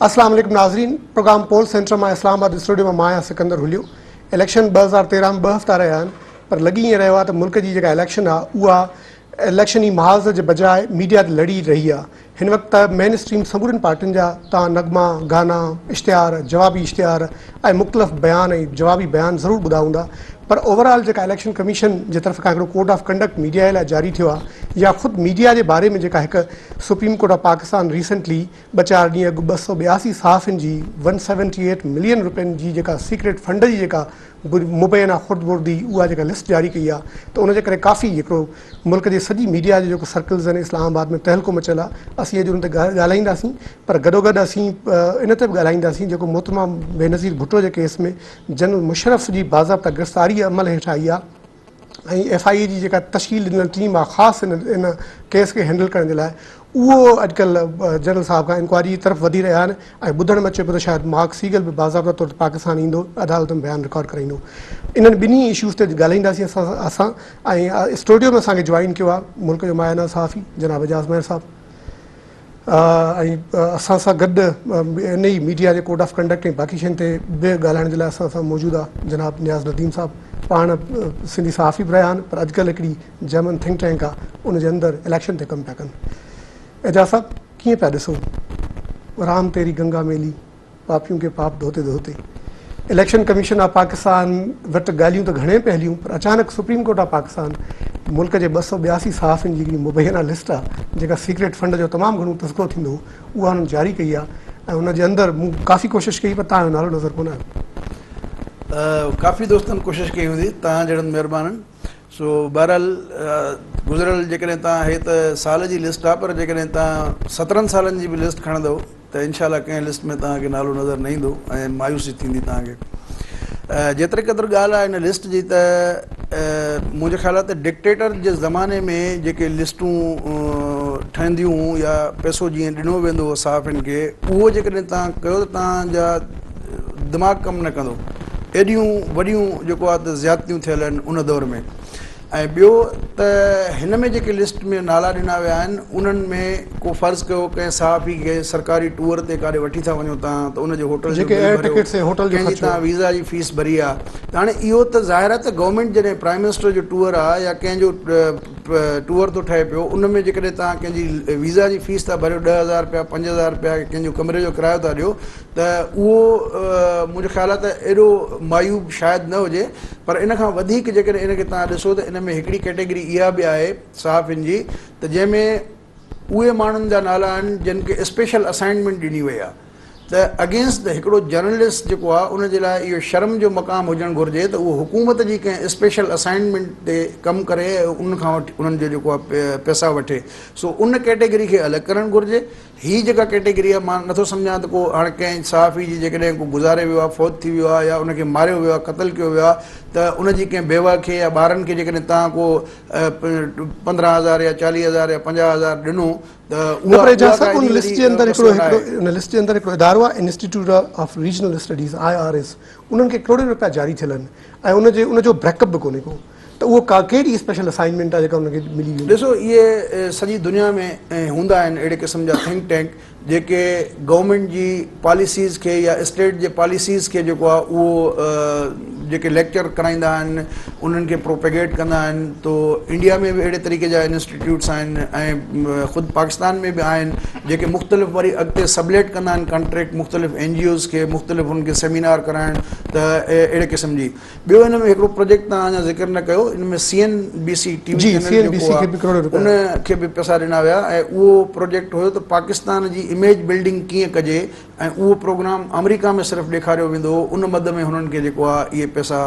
اسلام عليڪم ناظرين پروگرام پول سينٽر مان اسلام آباد اسٽوڊيو مان مان آهيان سڪندر هليو اليڪشن 2013 ۾ ٻه هفتا رهيا آهن پر لڳي ائين رهيو آهي ته ملڪ جي جيڪا اليڪشن آهي اها اليڪشني محاذ جي بجاء ميڊيا تي لڙي رهي آهي هن وقت ته مين اسٽريم سمورين پارٽين جا تان نغما، گانا، اشتهار، جوابي اشتهار ۽ مختلف بيان ۽ جوابي بيان ضرور ٻڌا هوندا پر اوور آل جيڪا اليڪشن ڪميشن جي طرف کان هڪڙو ڪوڊ آف ڪنڊڪٽ ميڊيا لاء جاري ٿيو آهي يا خود ميڊيا جي باري ۾ جيڪا هڪ supreme court of Pakistan recently ٻه چار ڏينهن اڳ 282 صحافين جي ون سيونٽي ايٽ ملين روپين جي جيڪا سيڪريٽ فنڊ جي جيڪا مبينا خرد بردي اها جيڪا لسٽ جاري ڪئي آهي ته ان جي ڪري ڪافي هڪڙو ملڪ جي سڄي ميڊيا جي جيڪو سرڪلز آهن اسلام آباد ۾ تهلڪو مچيل آهي اسين اڄ ان تي ڳالهائينداسين پر گڏوگڏ اسين ان تي به ڳالهائينداسين جيڪو محترمه بينظير ڀٽو جي ڪيس ۾ جنرل مشرف جي باضابطه گرفتاري عمل هيٺ آئي آهي ۽ ايف I اي جي جيڪا تشڪيل ڏنل ٽيم آهي خاص ان ان ڪيس کي هينڊل ڪرڻ جي لاء اهو اڄڪلهه جنرل صاحب کان انڪوائري جي طرف وڌي رهيا آهن ۽ ٻڌڻ ۾ اچي پيو ته شايد مارڪ سيگل به باضابطه طور تي پاڪستان ايندو عدالت ۾ بيان رڪارڊ ڪرائيندو انهن ٻنهي اشوز تي ڳالهائينداسين اسان اسان ۽ اسٽوڊيو ۾ اسان کي جوائن ڪيو آهي ملڪ جو مايانه صحافي جناب اعجاز مهر صاحب ۽ اسان سان گڏ ان ئي ميڊيا جي ڪوڊ آف ڪنڊڪٽ ۽ باقي شين تي به ڳالهائڻ جي لاء اسان سان موجود آهي جناب نياز نديم صاحب پاڻ سنڌي صحافي به رهيا آهن پر اڄڪلهه هڪڙي جرمن ٿنڪ ٽينڪ آهي ان جي اندر اليڪشن تي ڪم پيا ڪن. اعجاز صاحب ڪيئن پيا ڏسو رام تيري گنگا ميلي پاپيون ڪي پاپ ڌوتي ڌوتي اليڪشن ڪميشن آف پاڪستان وٽ ڳالهيون ته گهڻي پئي هليون پر اچانڪ سپريم ڪورٽ آف پاڪستان ملڪ جي 282 صحافين جي هڪڙي مبينا لسٽ آهي جيڪا سيڪريٽ فنڊ جو تمام گهڻو تذڪرو ٿيندو هو اها انهن جاري ڪئي آهي ۽ ان جي اندر مون ڪافي ڪوشش ڪئي پر توهان جو نالو نظر ڪونه آيو. ڪافي دوستن ڪوشش ڪئي هوندي توهان جهڙن مهربانن سو بهرحال گذريل جيڪڏهن توهان هي ته سال جي لسٽ آهي پر جيڪڏهن توهان سترهن سالن جي به لسٽ کڻندو ته انشاء الله ڪنهن لسٽ ۾ توهان کي نالو نظر نه ايندو ۽ مايوسي ٿيندي توهان کي جيتري قدر ڳالهه آهي هن لسٽ جي ته منهنجو خيال آهي ته ڊڪٽيٽر جي زماني ۾ جيڪي لسٽون ٺهنديون هيون يا پئسو جيئن ڏنو ويندو هو صحافين کي اهو جيڪڏهن توهان ڪيو ته توهان جا دماغ ڪم نه ڪندو ايڏيون وڏيون جيڪو آهي ته زيادتيون ٿيل آهن ان دور ۾ ۽ ٻيو ته هن ۾ جيڪي لسٽ ۾ نالا ڏنا ويا آهن انهن ۾ ڪو فرض ڪيو ڪنهن صحافي کي سرڪاري ٽوئر تي ڪاڏي وٺي ٿا وڃو تان ته ان جي هوٽل جو بل ڀريو ڪنهن جي تان ويزا جي فيس ڀري آهي ته هاڻي اهو ته ظاهر آهي ته گورنمينٽ جڏهن پرائم منسٽر جو ٽوئر آهي يا ڪنهن جو ٽوئر ٿو ٺهي پيو ان ۾ جيڪڏهن تان ڪنهن جي ويزا جي فيس ٿا ڀريو 10,000 رپيا 5,000 رپيا ڪنهن جو ڪمري جو ڪرايو ٿا ڏيو ته اهو منهنجو خيال آهي ته ايڏو معيوب شايد نه هجي پر ان کان وڌيڪ جيڪڏهن ان کي توهان ڏسو ته ان ۾ هڪڙي ڪيٽيگري اها به آهي صحافين جي ته جنهن ۾ اهي ماڻهن جا نالا آهن جن کي اسپيشل اسائنمينٽ ڏني وئي آهي ته اگينسٽ ته هڪڙو جرنلسٽ جيڪو آهي ان جي لاء اهو شرم جو مقام هجڻ گهرجي ته اهو حڪومت جي ڪنهن اسپيشل اسائنمينٽ تي ڪم ڪري ۽ ان کان وٺي انهن جو جيڪو آهي پئسا وٺي سو ان ڪيٽيگري کي الڳ ڪرڻ گهرجي هي جيڪا ڪيٽيگري آهي مان نٿو سمجهان ته ڪو هاڻي ڪنهن صحافي جي جيڪڏهن ڪو گذاري ويو آهي فوت ٿي ويو آهي يا ان کي ماريو ويو آهي قتل ڪيو ويو آهي ته ان جي ڪنهن بيوه کي يا ٻارن کي جيڪڏهن توهان ڪو 15 هزار يا 40 هزار يا 50 هزار ڏنو ته نه پر اعجاز صاحب ان لسٽ جي اندر هڪڙو هڪڙو ان لسٽ جي اندر هڪڙو ادارو آهي institute of regional studies I R S انهن کي ڪروڙين روپيا جاري ٿيل آهن ۽ ان جي ان جو بريڪ اپ به ڪونهي ڪو ته اهو ڪا ڪهڙي اسپيشل اسائنمينٽ آهي جيڪا انهن کي ملي ويندي. ڏسو اهي سڄي دنيا ۾ هوندا آهن اهڙي قسم جا ٿنڪ ٽينڪ جيڪي گورنمينٽ جي پاليسيز کي يا اسٽيٽ جي پاليسيز کي جيڪو آهي اهو جيڪي ليڪچر ڪرائيندا آهن انهن کي پروپيگيٽ ڪندا آهن تو انڊيا ۾ به اهڙي طريقي جا انسٽيٽيوٽس آهن ۽ خود پاڪستان ۾ به آهن جيڪي مختلف وري اڳتي سبليٽ ڪندا آهن ڪانٽريڪٽ مختلف اين جي اوز کي مختلف انهن کي سيمينار ڪرائڻ ته اهڙي قسم جي ٻيو ان ۾ هڪڙو پروجيڪٽ توهان اڃا ذڪر نه ڪيو ان ۾ C N B C T V channel جيڪو آهي ان کي به پئسا ڏنا ويا ۽ اهو پروجيڪٽ هيو ته پاڪستان جي اميج بلڊنگ ڪيئن ڪجي ۽ اهو پروگرام آمريڪا ۾ صرف ڏيکاريو ويندو هو ان مد ۾ هنن کي جيڪو آهي اهي پئسا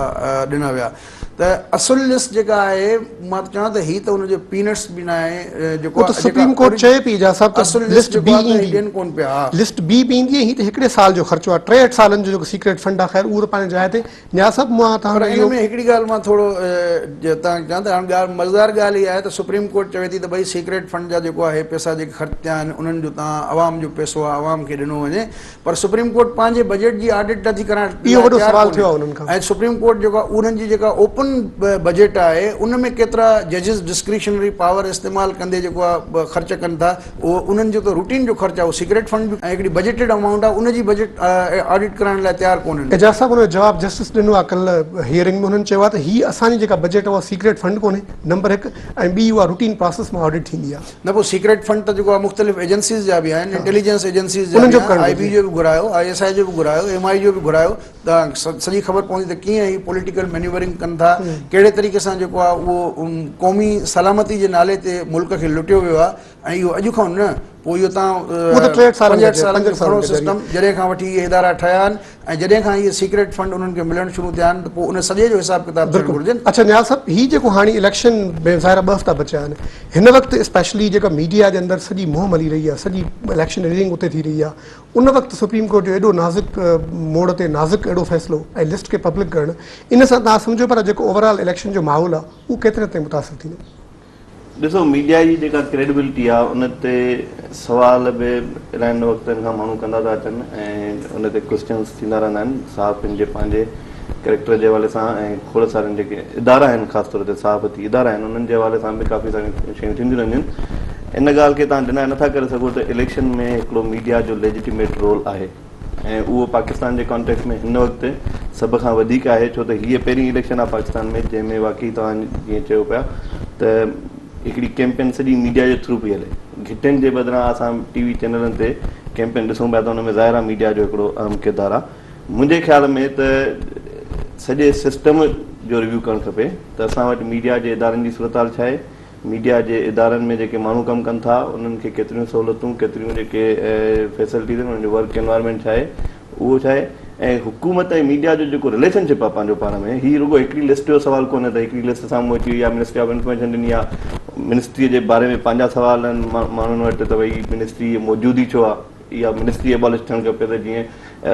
ڏنا ويا ته اصل لسٽ جيڪا آهي مان ته چوان ته هي ته ان جو پينٽس به نه آهي جيڪو ته سپريم ڪورٽ چئي پئي جا صاحب ته لسٽ بي ايندي ڏين ڪون پيا لسٽ بي به ايندي هي ته هڪڙي سال جو خرچو آهي 63 سالن جو جيڪو سيڪريٽ فنڊ آهي خير اهو ته پنهنجي جاء تي نياز صاحب مان توهان پر ان ۾ هڪڙي ڳالهه مان ٿورو توهان کي چوان ته هاڻ ڳالهه مزيدار ڳالهه اها آهي ته سپريم ڪورٽ چوي ٿي ته ڀئي سيڪريٽ فنڊ جا جيڪو آهي پئسا جيڪي خرچ ٿيا آهن انهن جو توهان عوام جو پئسو آهي عوام کي ڏنو وڃي پر سپريم ڪورٽ پنهنجي بجيٽ جي آڊٽ نٿي ڪرائڻ اهو وڏو سوال ٿيو آهي انهن کان ۽ سپريم ڪورٽ جيڪو آهي انهن جي جيڪا اوپن اوپن بجيٽ آهي ان ۾ ڪيترا ججز ڊسڪريشنري پاور استعمال ڪندي جيڪو آهي خرچ ڪن ٿا اهو انهن جو ته روٽين جو خرچ آهي اهو سيڪريٽ فنڊ به ۽ هڪڙي بجيٽيڊ امائونٽ آهي ان جي بجيٽ آڊٽ ڪرائڻ لاء تيار ڪونهن. اعجاز صاحب ان جو جواب جسٽس ڏنو آهي ڪلهه هيئرنگ ۾ انهن چيو آهي ته هي اسان جي جيڪا بجيٽ آهي اها سيڪريٽ فنڊ ڪونهي نمبر هڪ ۽ ٻي اها روٽين پراسيس مان آڊٽ ٿيندي آهي. نه پوء سيڪريٽ فنڊ ته جيڪو آهي مختلف ايجنسيز جا به آهن انٽيليجنس ايجنسيز جا به آهن آئي بي جو به گهرايو I S I جو به گهرايو ايم I جو به گهرايو ته سڄي خبر پوندي ته ڪيئن هي پوليٽيڪل مينيورنگ ڪن ٿا ڪهڙي طريقي سان جيڪو آهي اهو قومي سلامتي جي نالي تي ملڪ کي لٽيو ويو آهي ۽ اهو اڄ کان نه پوء اهو تان 65 سالن جو کڻو سسٽم جڏهن کان وٺي اهي ادارا ٺهيا آهن ۽ جڏهن کان اهي سيڪريٽ فنڊ انهن کي ملڻ شروع ٿيا آهن ته پوء ان سڄي جو حساب ڪتاب ٿيڻ گهرجن. اڇا نياز صاحب هي جيڪو هاڻي اليڪشن ۾ ظاهر آهي ٻه هفتا بچيا آهن هن وقت اسپيشلي جيڪا ميڊيا جي اندر سڄي مهم هلي رهي آهي سڄي اليڪشن ريلنگ اتي ٿي رهي آهي ان وقت سپريم ڪورٽ جو ايڏو نازڪ موڙ تي نازڪ اهڙو فيصلو ۽ لسٽ کي پبلڪ ڪرڻ ان سان توهان سمجهو پر جيڪو اوور آل اليڪشن جو ماحول آهي اهو ڪيتري حد تائين متاثر ٿيندو؟ ڏسو ميڊيا جي جيڪا ڪريڊبلٽي آهي ان تي سوال به الاهين وقتن کان ماڻهو ڪندا ٿا اچن ۽ ان تي ڪوسچنس ٿيندا رهندا آهن صحافين جي پنهنجي ڪريڪٽر جي حوالي سان ۽ کوڙ سارن جيڪي ادارا آهن خاص طور تي صحافتي ادارا آهن انهن جي حوالي سان به ڪافي ساريون شيون ٿينديون رهنديون آهن ان ڳالهه کي توهان ڊنائي نٿا ڪري سگهو ته اليڪشن ۾ هڪڙو ميڊيا جو ليجٽيميٽ رول آهي ۽ اهو پاڪستان جي ڪانٽيڪس ۾ هن وقت سڀ کان وڌيڪ آهي ڇو ته هيء پهرين اليڪشن آهي پاڪستان ۾ جنهن ۾ واقعي توهان جيئن چيو پيا ته هڪڙي ڪيمپين سڄي ميڊيا جي ٿرو پئي هلي گهٽين جي بدران اسان ٽي وي چينلن تي ڪيمپين ڏسون پيا ته ان ۾ ظاهر آهي ميڊيا جو هڪڙو اهم ڪردار آهي منهنجي خيال ۾ ته سڄي سسٽم جو ريويو ڪرڻ کپي ته اسان وٽ ميڊيا جي ادارن جي صورتحال ڇا آهي، ميڊيا جي ادارن ۾ جيڪي ماڻهو ڪم ڪن ٿا انهن کي ڪيتريون سهولتون، ڪيتريون جيڪي فيسلٽيز آهن، انهن جو ورڪ انوائرمينٽ ڇا آهي، اهو ڇا آهي ۽ حڪومت ۽ ميڊيا جو جيڪو رليشن شپ آهي پنهنجو پاڻ ۾ هي رڳو هڪڙي لسٽ جو سوال ڪونهي ته هڪڙي لسٽ سامهون اچي وئي آهي منسٽري آف انفارميشن ڏني آهي منسٽري جي باري ۾ پنهنجا سوال آهن ماڻهن وٽ ته ڀئي منسٽري موجود ئي ڇو آهي اها منسٽري ابالش ٿيڻ کپي ته جيئن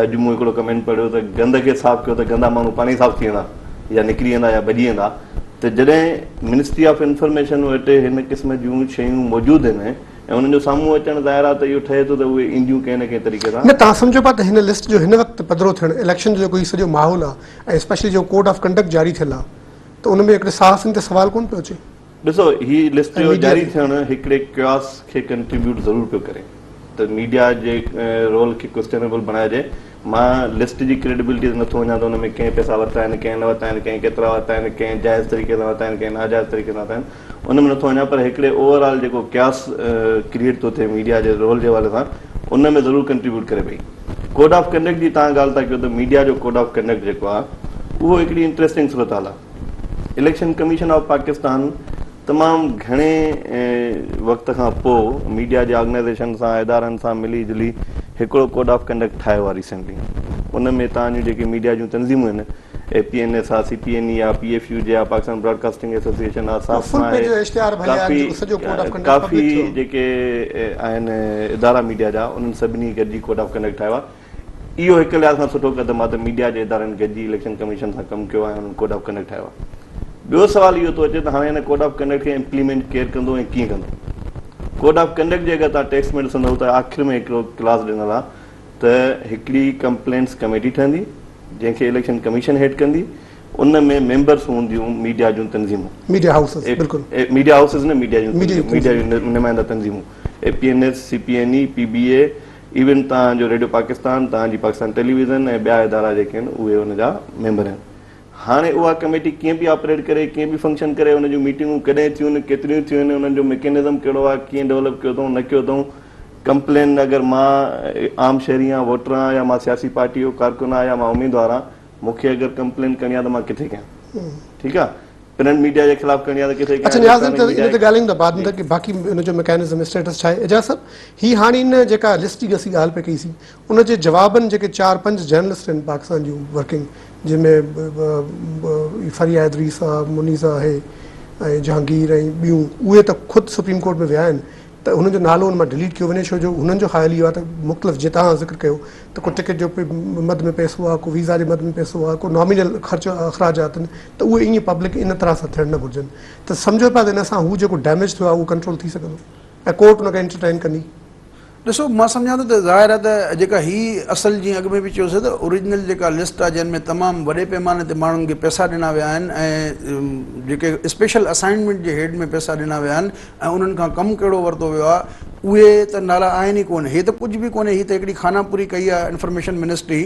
اڄ مون هڪڙو ڪمينٽ پڙهيو ته گند کي صاف ڪيو ته گندا ماڻهو پاڻ ئي صاف ٿي ويندا يا نڪري ويندا يا ڀڄي ويندا ته جڏهن منسٽري آف انفارميشن وٽ هن قسم جون شيون موجود آهن ۽ انهن جو سامهون اچڻ ظاهر آهي ته اهو ٺهي ٿو ته اهي اينديون ڪنهن نه ڪنهن طريقي سان. نه توهان سمجهو پيا ته هن لسٽ جو هن وقت پڌرو ٿيڻ اليڪشن جو جيڪو هي سڄو ماحول آهي ۽ اسپيشلي جيڪو ڪوڊ آف ڪنڊڪٽ جاري ٿيل آهي ته ان ۾ هڪڙي صحافين تي سوال ڪونه پيو اچي. ڏسو هي لسٽ جو جاري ٿيڻ هڪڙي ڪياس کي ڪنٽريبيوٽ ضرور پيو ڪري ته ميڊيا جي رول کي ڪوسچنيبل بڻائجي. مان لسٽ جي ڪريڊبلٽي تي نٿو وڃان ته ان ۾ ڪنهن پئسا ورتا آهن ڪنهن نه ورتا آهن ڪنهن ڪيترا ورتا آهن ڪنهن جائز طريقي سان ورتا آهن ڪنهن ناجائز طريقي سان ورتا آهن ان ۾ نٿو وڃان پر هڪڙي اوور آل جيڪو قياس ڪريئيٽ ٿو ٿئي ميڊيا جي رول جي حوالي سان ان ۾ ضرور ڪنٽريبيوٽ ڪري پئي. ڪوڊ آف ڪنڊڪٽ جي توهان ڳالهه ٿا ڪيو ته ميڊيا جو ڪوڊ آف ڪنڊڪٽ جيڪو آهي اهو هڪڙي انٽريسٽنگ صورتحال آهي. اليڪشن ڪميشن آف پاڪستان تمام گهڻي وقت کان پوء ميڊيا جي آرگنائيزيشن سان ادارن سان ملي جلي هڪڙو ڪوڊ آف ڪنڊڪٽ ٺاهيو آهي ريسينٽلي ان ۾ تان جون جيڪي ميڊيا جون تنظيمون آهن اي پي اين ايس آ سي پي اين اي آ پي ايف يو جي آ پاڪستان براڊ ڪاسٽنگ ايسوسيئيشن آ سافما آهي ڪافي ڪافي جيڪي آهن ادارا ميڊيا جا انهن سڀني گڏجي ڪوڊ آف ڪنڊڪٽ ٺاهيو آهي اهو هڪ لحاظ کان سٺو قدم آهي ته ميڊيا جي ادارن گڏجي اليڪشن ڪميشن سان ڪم ڪيو آهي ۽ انهن ڪوڊ آف ڪنڊڪٽ ٺاهيو آهي. ٻيو سوال اهو ٿو اچي ته هاڻي ان ڪوڊ آف ڪنڊڪٽ کي امپليمينٽ ڪير ڪندو ۽ ڪيئن ڪندو؟ ڪوڊ آف ڪنڊڪٽ جي اگر توهان ٽيڪسٽ ۾ ڏسندؤ ته آخر ۾ هڪڙو ڪلاز ڏنل آهي ته هڪڙي ڪمپلينٽس ڪميٽي ٺهندي جنهن کي اليڪشن ڪميشن هيڊ ڪندي ان ۾ ميمبرس هونديون ميڊيا جون تنظيمون. ميڊيا هائوسز بلڪل. ميڊيا هائوسز نه ميڊيا جون تنظيمون ميڊيا جون نمائنده تنظيمون A P N S, C P N E, P B A, even توهان جو ريڊيو پاڪستان، توهان جي پاڪستان ٽيليويزن ۽ ٻيا ادارا جيڪي آهن اهي ان جا ميمبر آهن. هاڻي اها ڪميٽي ڪيئن پئي آپريٽ ڪري، ڪيئن پئي فنڪشن ڪري، ان جون ميٽنگون ڪڏهن ٿيون آهن، ڪيتريون ٿيون آهن، انهن جو ميڪينزم ڪهڙو آهي، ڪيئن ڊولپ ڪيو اٿئون، نه ڪيو اٿئون، ڪمپلين اگر مان عام شهري آهيان، ووٽر آهيان يا مان سياسي پارٽي جو ڪارڪن آهيان يا مان اميدوار آهيان، مون کي اگر ڪمپلين ڪرڻي آهي ته مان ڪٿي ڪيان؟ ٺيڪ آهي. پرنٽ ميڊيا جي خلاف ڪرڻي آهي ته ڪٿي اڇا نياز ان تي ڳالهايون ٿا بعد ۾ ته باقي ان جو ميڪانزم اسٽيٽس ڇا آهي اعجاز صاحب هي هاڻي ان جيڪا لسٽ جي اسين ڳالهه پئي ڪئي سين ان جي جوابن جيڪي چار پنج جرنلسٽ آهن پاڪستان جون ورڪنگ جنهن ۾ فريحه ادريس آهي منيزه آهي ۽ جهانگير ۽ ٻيون اهي ته خود سپريم ڪورٽ ۾ ويا آهن ته هنن جو نالو ان مان ڊليٽ ڪيو وڃي ڇو جو هنن جو خيال اهو آهي ته مختلف جيئن توهان ذڪر ڪيو ته ڪو ٽڪيٽ جو مد ۾ پئسو آهي ڪو ويزا جي مد ۾ پئسو آهي ڪو نامينل خرچ اخراجات آهن ته اهي ائين پبلڪ ان طرح سان ٿيڻ نه گهرجن ته سمجهو پيا ته ان سان هو جيڪو ڊيميج ٿيو آهي اهو ڪنٽرول ٿي سگهندو ۽ ڪورٽ ان کي انٽرٽين ڪندي. ڏسو مان سمجهان ٿو ته ظاهر آهي ته جيڪا هي اصل جيئن اڳ ۾ به چيوسين ته اوريجنل جيڪا لسٽ آهي جنهن ۾ تمام وڏي پيماني تي ماڻهن کي پئسا ڏنا ويا آهن ۽ جيڪي اسپيشل اسائنمينٽ جي هيڊ ۾ پئسا ڏنا ويا آهن ۽ انهن کان ڪم ڪهڙو ورتو ويو آهي اهي ته نالا آهن ئي ڪونه هي ته ڪجهه به ڪونهي هي ته هڪڙي خانه پوري ڪئي آهي انفارميشن منسٽري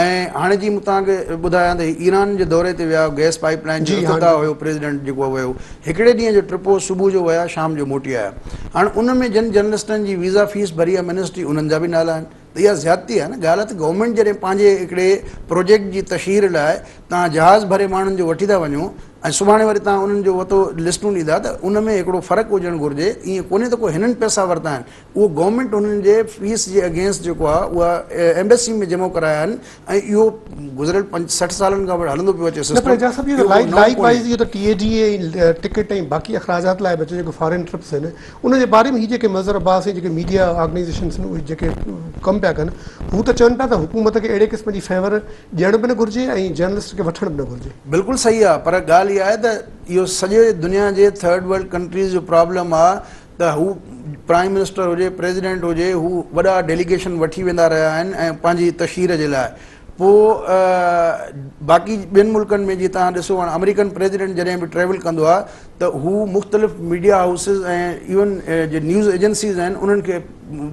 ۽ هاڻي جي مون توهان کي ٻڌايان ته هي ايران جي دوري تي ويا گئس پائيپ لائين جو افتتاح هيو پريزيڊنٽ جيڪو ويو هڪڙي ڏينهن جو ٽرپ هو صبح جو ويا شام جو موٽي آيا هاڻي ان ۾ جن جرنلسٽن جي ويزا فيس ڀري آهي منسٽري انهن جا به نالا آهن ته اها زيادتي آهي نه ڳالهه ته گورنمينٽ جڏهن پنهنجي هڪڙي پروجيڪٽ جي تشهير لاء توهان جهاز ڀري ماڻهن جو وٺي ٿا وڃو ۽ سڀاڻي وري توهان انهن جو وتو لسٽون ڏيندا ته ان ۾ هڪڙو فرق هجڻ گهرجي ائين ڪونهي ته ڪو هنن پئسا ورتا آهن اهو گورنمينٽ انهن جي فيس جي اگينسٽ جيڪو آهي اها ايمبيسي ۾ جمع ڪرايا آهن ۽ اهو گذريل پنج 60 سالن کان وٺي هلندو پيو اچي نه پر اعجاز صاحب اهو ته لائيڪ وائيز اهو ته ٽي اي ڊي ۽ ٽڪيٽ ۽ باقي اخراجات لاء به جيڪو فارين ٽرپس آهن ان جي باري ۾ هي جيڪي مظهر عباس ۽ جيڪي ميڊيا آرگنائيزيشنس آهن اهي جيڪي ڪم پيا ڪن هو ته چون پيا ته حڪومت کي اهڙي قسم جي فيور ڏيڻ به نه گهرجي ۽ جرنلسٽ کي وٺڻ به نه گهرجي. بلڪل صحيح آهي پر ڳالهه اها آهي ته اهو سڄي دنيا جي ٿرڊ ورلڊ ڪنٽريز جو پرابلم آهي ته هو پرائم منسٽر هجي پريزيڊنٽ هجي هو وڏا ڊيليگيشن وٺي ويندا رهيا آهن ۽ پنهنجي تشهير جي لاء پوء باقي ٻين ملڪن ۾ جيئن توهان ڏسو هاڻ آمريڪن پريزيڊنٽ جڏهن به ٽريول ڪندو آهي ته هو مختلف ميڊيا هائوسز ۽ ايون جي نيوز ايجنسيز آهن انهن کي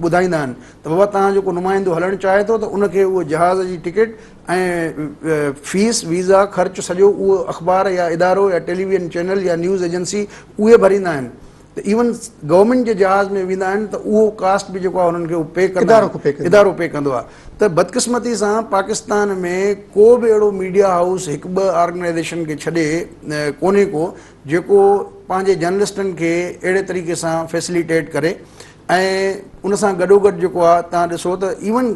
ٻڌائيندا آهن ته بابا توهان جو ڪو نمائندو هلڻ چاهي ٿو ته ان کي اهو جهاز جي ٽڪيٽ ۽ فيس ويزا خرچ سڄو اهو اخبار يا ادارو يا ٽيليويزن چينل يا نيوز ايجنسي اهي ڀريندا آهن ته ايون گورنمينٽ جي جهاز ۾ ويندا آهن ته اهو ڪاسٽ به جيڪو آهي انهن کي اهو پي ڪندا آهن ادارو پي ڪندو آهي ته بدقسمتي سان پاڪستان ۾ ڪو به اهڙو ميڊيا هائوس هڪ ٻه آرگنائيزيشن کي ڇڏي ڪونهي ڪو جيڪو پنهنجي جرنلسٽن کي اهڙي طريقي سان فيسليٽيٽ ڪري ۽ ان سان گڏوگڏ جيڪو آهي تان ڏسو ته ايون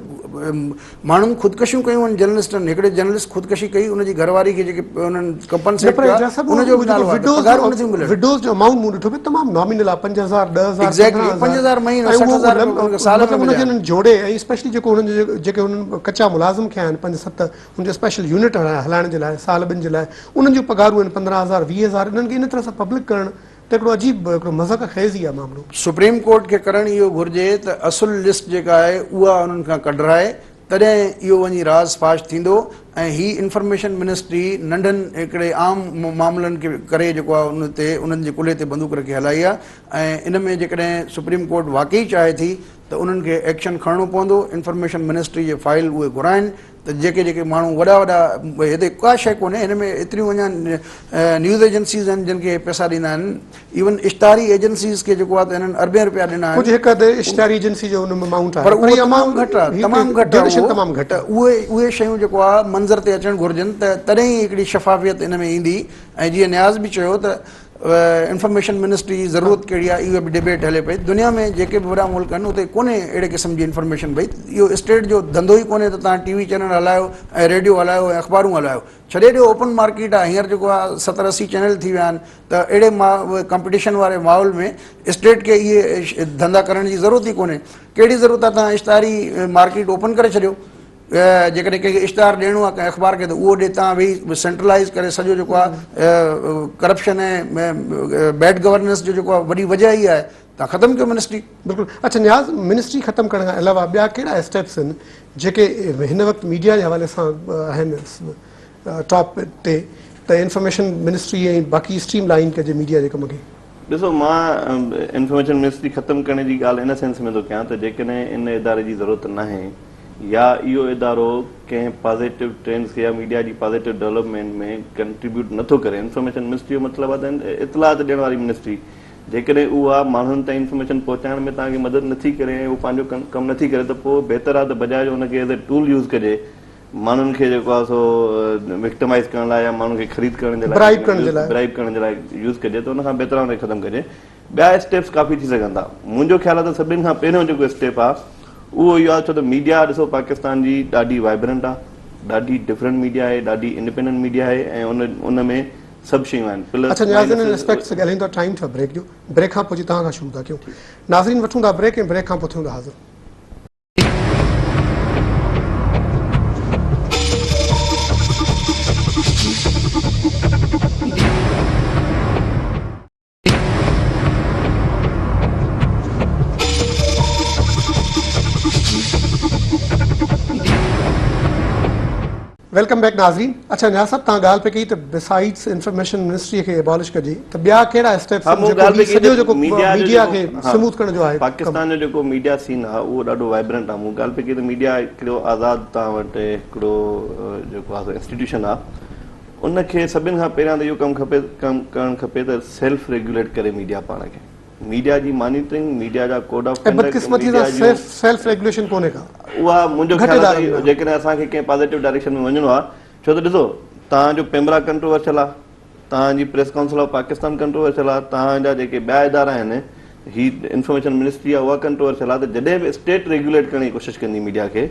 ماڻهن خودڪشيون ڪيون آهن جرنلسٽن هڪڙي جرنلسٽ خودڪشي ڪئي ان جي گهر واري کي جيڪي انهن ڪمپنسيٽ ڪيو ان جو به نالو آهي ته پگهارون نٿيون ملن. وڊوز جو امائونٽ مون ڏٺو پئي تمام نامينل آهي 5000 10000 ايگزيڪٽلي 5000 مهينو 60000 رپيا ان کي سال ۾ مليا انهن جوڙي ۽ اسپيشلي جيڪو انهن جو جيڪي انهن ڪچا ملازم کنيا آهن پنج ست ان جو اسپيشل يونٽ هلائڻ جي لاء سال ٻن جي لاء انهن جون پگهارون آهن 15000 20000 انهن کي ان طرح سان پبلڪ ڪرڻ ته هڪڙو عجيب هڪڙو مضحڪ خيز ئي آهي معاملو. سپريم ڪورٽ کي ڪرڻ اهو گهرجي ته اصل لسٽ جيڪا آهي اها انهن کان ڪڍرائي تڏهن اهو وڃي راز فاش ٿيندو ۽ هي انفارميشن منسٽري ننڍن هڪڙي عام معاملن کي ڪري جيڪو آهي ان تي انهن جي ڪلهي تي بندوق رکي هلائي آهي ۽ ان ۾ جيڪڏهن سپريم ڪورٽ واقعي چاهي ٿي ته انهن کي ايڪشن کڻڻو پوندو انفارميشن منسٽري جي فائل اهي گهرائن ته جيڪي جيڪي ماڻهو وڏا وڏا هتي ڪا شيء ڪونهي هن ۾ ايتريون اڃا نيوز ايجنسيز آهن جن کي پئسا ڏيندا آهن ايون اشتهاري ايجنسيز کي جيڪو آهي ته هنن اربين رپيا ڏنا آهن ڪجهه هڪ اڌ اشتهاري ايجنسي جو ان ۾ امائونٽ آهي پر اهو تمام گهٽ آهي تمام گهٽ آهي تمام گهٽ اهي اهي شيون جيڪو آهي منظر تي اچڻ گهرجن ته تڏهن ئي هڪڙي شفافيت ان ۾ ايندي ۽ جيئن نياز به چيو ته انفارميشن منسٽري جي ضرورت ڪهڙي آهي اها به ڊبيٽ هلي پئي دنيا ۾ جيڪي به وڏا ملڪ آهن اتي ڪونهي اهڙي قسم جي انفارميشن ڀئي اهو اسٽيٽ جو ڌنڌو ئي ڪونهي ته توهان ٽي وي چينل هلايو ۽ ريڊيو هلايو ۽ اخبارون هلايو ڇڏي ڏيو اوپن مارڪيٽ آهي هينئر جيڪو آهي 70 80 چينل ٿي ويا آهن ته اهڙي ڪمپٽيشن واري ماحول ۾ اسٽيٽ کي اهي ڌنڌا ڪرڻ جي ضرورت ئي ڪونهي ڪهڙي ضرورت آهي توهان اشتهاري مارڪيٽ اوپن ڪري ڇڏيو جيڪڏهن ڪنهن کي اشتهار ڏيڻو آهي ڪنهن اخبار کي ته اهو ڏي تان ويهي سينٽرلائز ڪري سڄو جيڪو آهي ڪرپشن ۽ بيڊ گورننس جو جيڪو آهي وڏي وجه ئي آهي تان ختم ڪيو منسٽري. بلڪل اڇا نياز منسٽري ختم ڪرڻ کان علاوه ٻيا ڪهڙا اسٽيپس آهن جيڪي هن وقت ميڊيا جي حوالي سان آهن ٽاپ تي ته انفارميشن منسٽري ۽ باقي اسٽريم لائن ڪجي ميڊيا جي ڪم کي. ڏسو مان انفارميشن منسٽري ختم ڪرڻ جي ڳالهه ان سينس ۾ ٿو ڪيان ته جيڪڏهن ان اداري جي ضرورت ناهي يا اهو ادارو ڪنهن پازيٽو ٽرينڊز کي يا ميڊيا جي پازيٽو ڊولپمينٽ ۾ ڪنٽريبيوٽ نٿو ڪري. انفارميشن منسٽري جو مطلب آهي ته اطلاعات ڏيڻ واري منسٽري جيڪڏهن اها ماڻهن تائين انفارميشن پهچائڻ ۾ توهان کي مدد نٿي ڪري ۽ اهو پنهنجو ڪم نٿي ڪري ته پوء بهتر آهي ته بجاء جو ان کي ايز اي ٽول يوز ڪجي ماڻهن کي جيڪو آهي سو وڪٽمائز ڪرڻ لاء يا ماڻهن کي خريد ڪرڻ جي لاء برائب ڪرڻ جي لاء برائب ڪرڻ جي لاء يوز ڪجي ته ان کان بهتر آهي ان کي ختم ڪجي. ٻيا اسٽيپس ڪافي ٿي سگهن ٿا. منهنجو خيال آهي ته سڀني کان پهريون جيڪو اسٽيپ آهي اهو اهو آهي ڇو ته ميڊيا ڏسو پاڪستان جي ڏاڍي وائبرنٽ آهي، ڏاڍي ڊفرنٽ ميڊيا آهي، ڏاڍي انڊيپينڊنٽ ميڊيا آهي ۽ ان ان ۾ سڀ شيون آهن پلس اڇا نياز انهن اسپيڪٽس تي ڳالهايون ٿا ٽائيم ٿيو آهي بريڪ جو بريڪ کان پوء جي توهان کان شروع ٿا ڪيون ناظرين وٺون ٿا بريڪ ۽ بريڪ کان پوء ٿيون ٿا حاضر. Welcome back ناظرين. اڇا نياز صاحب توهان ڳالهه پئي ڪئي ته بيسائيڊز انفارميشن منسٽري کي ابالش ڪجي ته ٻيا ڪهڙا اسٽيپس ها آهن مون جيڪو ڳالهه هي پئي ڪئي سڄو ته جيڪو ميڊيا جو ميڊيا جيڪو کي ها سموٿ ڪرڻ جو آهي ڪم. پاڪستان جو جيڪو ميڊيا سين آهي اهو ڏاڍو وائبرنٽ آهي مون ڳالهه پئي ڪئي ته ميڊيا هڪڙو آزاد توهان وٽ هڪڙو جيڪو آهي سو انسٽيٽيوشن آهي ان کي سڀن کان پهريان ته اهو ڪم کپي ڪم ڪرڻ کپي ته سيلف ريگيوليٽ ڪري ميڊيا پاڻ کي ميڊيا جي مانيٽرنگ ميڊيا جا ڪوڊ آف ۽ ڪنڊڪٽ بدقسمتي ميڊيا سان جون سيلف سيلف ريگيوليشن ڪونهي ڪا اها منهنجو گهٽ خيال آهي ادارن ته ۾ جيڪڏهن اسان کي ڪنهن پازيٽو ڊائريڪشن ۾ وڃڻو آهي ڇو ته ڏسو توهان جو پيمرا ڪنٽروورشل آهي توهان جي press council of Pakistan controversial آهي توهان جا جيڪي ٻيا ادارا آهن هي انفارميشن منسٽري آهي اها ڪنٽروورشل آهي ته جڏهن به اسٽيٽ ريگيوليٽ ڪرڻ جي ڪوشش ڪندي ميڊيا کي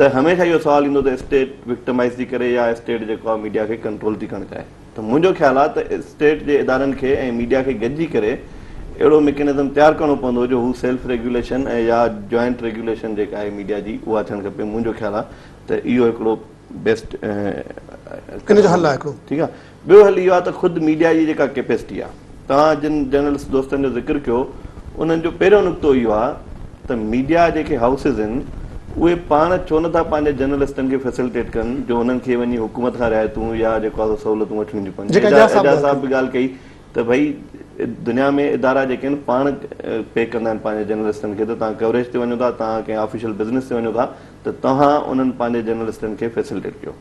ته هميشه اهو سوال ايندو ته اسٽيٽ وڪٽمائز ٿي ڪري يا اسٽيٽ جيڪو آهي ميڊيا کي ڪنٽرول ٿي ڪرڻ چاهي. ته منهنجو خيال آهي ته اسٽيٽ جي ادارن کي ۽ ميڊيا کي گڏجي ڪري اهڙو ميڪنزم تيار ڪرڻو پوندو جو هو سيلف ريگيوليشن ۽ يا جوائنٽ ريگيوليشن جيڪا آهي ميڊيا جي اها ٿيڻ کپي منهنجو خيال آهي ته اهو هڪڙو بيسٽ ان جو حل آهي هڪڙو. ٺيڪ آهي ٻيو حل اهو آهي ته خود ميڊيا جي جيڪا ڪيپيسٽي آهي توهان جن جرنلسٽ دوستن جو ذڪر ڪيو انهن جو پهريون نقطو اهو آهي ته ميڊيا جيڪي هائوسز آهن اهي پاڻ ڇو نه ٿا پنهنجي جرنلسٽن کي فيسلٽيٽ ڪن جو انهن کي وڃي حڪومت کان رعايتون يا جيڪو آهي سو سهولتون وٺڻيون ٿيون پون. جيڪا اعجاز صاحب اعجاز ڳالهه صاحب ڪئي. به ڳالهه ڪئي ته ڀئي دنيا ۾ ادارا جيڪي آهن پاڻ پي ڪندا آهن پنهنجي جرنلسٽن کي ته توهان ڪوريج تي وڃو ٿا توهان ڪنهن آفيشل بزنس تي وڃو ٿا ته توهان انهن پنهنجي جرنلسٽن کي فيسلٽيٽ ڪيو.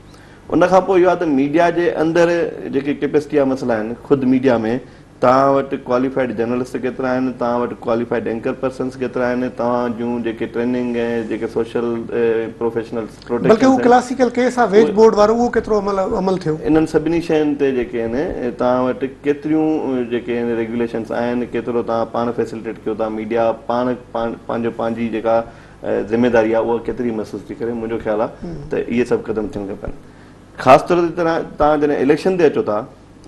ان کان پوء اهو آهي ته ميڊيا جي اندر جيڪي ڪيپيسٽي جا مسئلا آهن خود ميڊيا ۾ توهان وٽ ڪواليفائيڊ جرنلسٽ ڪيترا آهن، توهان وٽ ڪواليفائيڊ اينڪر پرسنس ڪيترا آهن، توهان جون جيڪي ٽريننگ ۽ جيڪي سوشل ۽ پروفيشنل بلڪه پروٽيڪشنس اهو آهن ڪلاسيڪل ڪيس آهي ويج اهي بورڊ وارو اهو ڪيترو عمل عمل ٿيو. انهن سڀني شين تي جيڪي آهن توهان وٽ ڪيتريون جيڪي آهن ريگيوليشنس آهن، ڪيترو توهان پاڻ فيسلٽيٽ ڪيو ٿا، ميڊيا پاڻ پنهنجو پنهنجي جيڪا ذميداري آهي اها ڪيتري محسوس ٿي ڪري، منهنجو خيال آهي ته اهي سڀ قدم ٿيڻ کپن. خاص طور تي توهان جڏهن اليڪشن تي اچو ٿا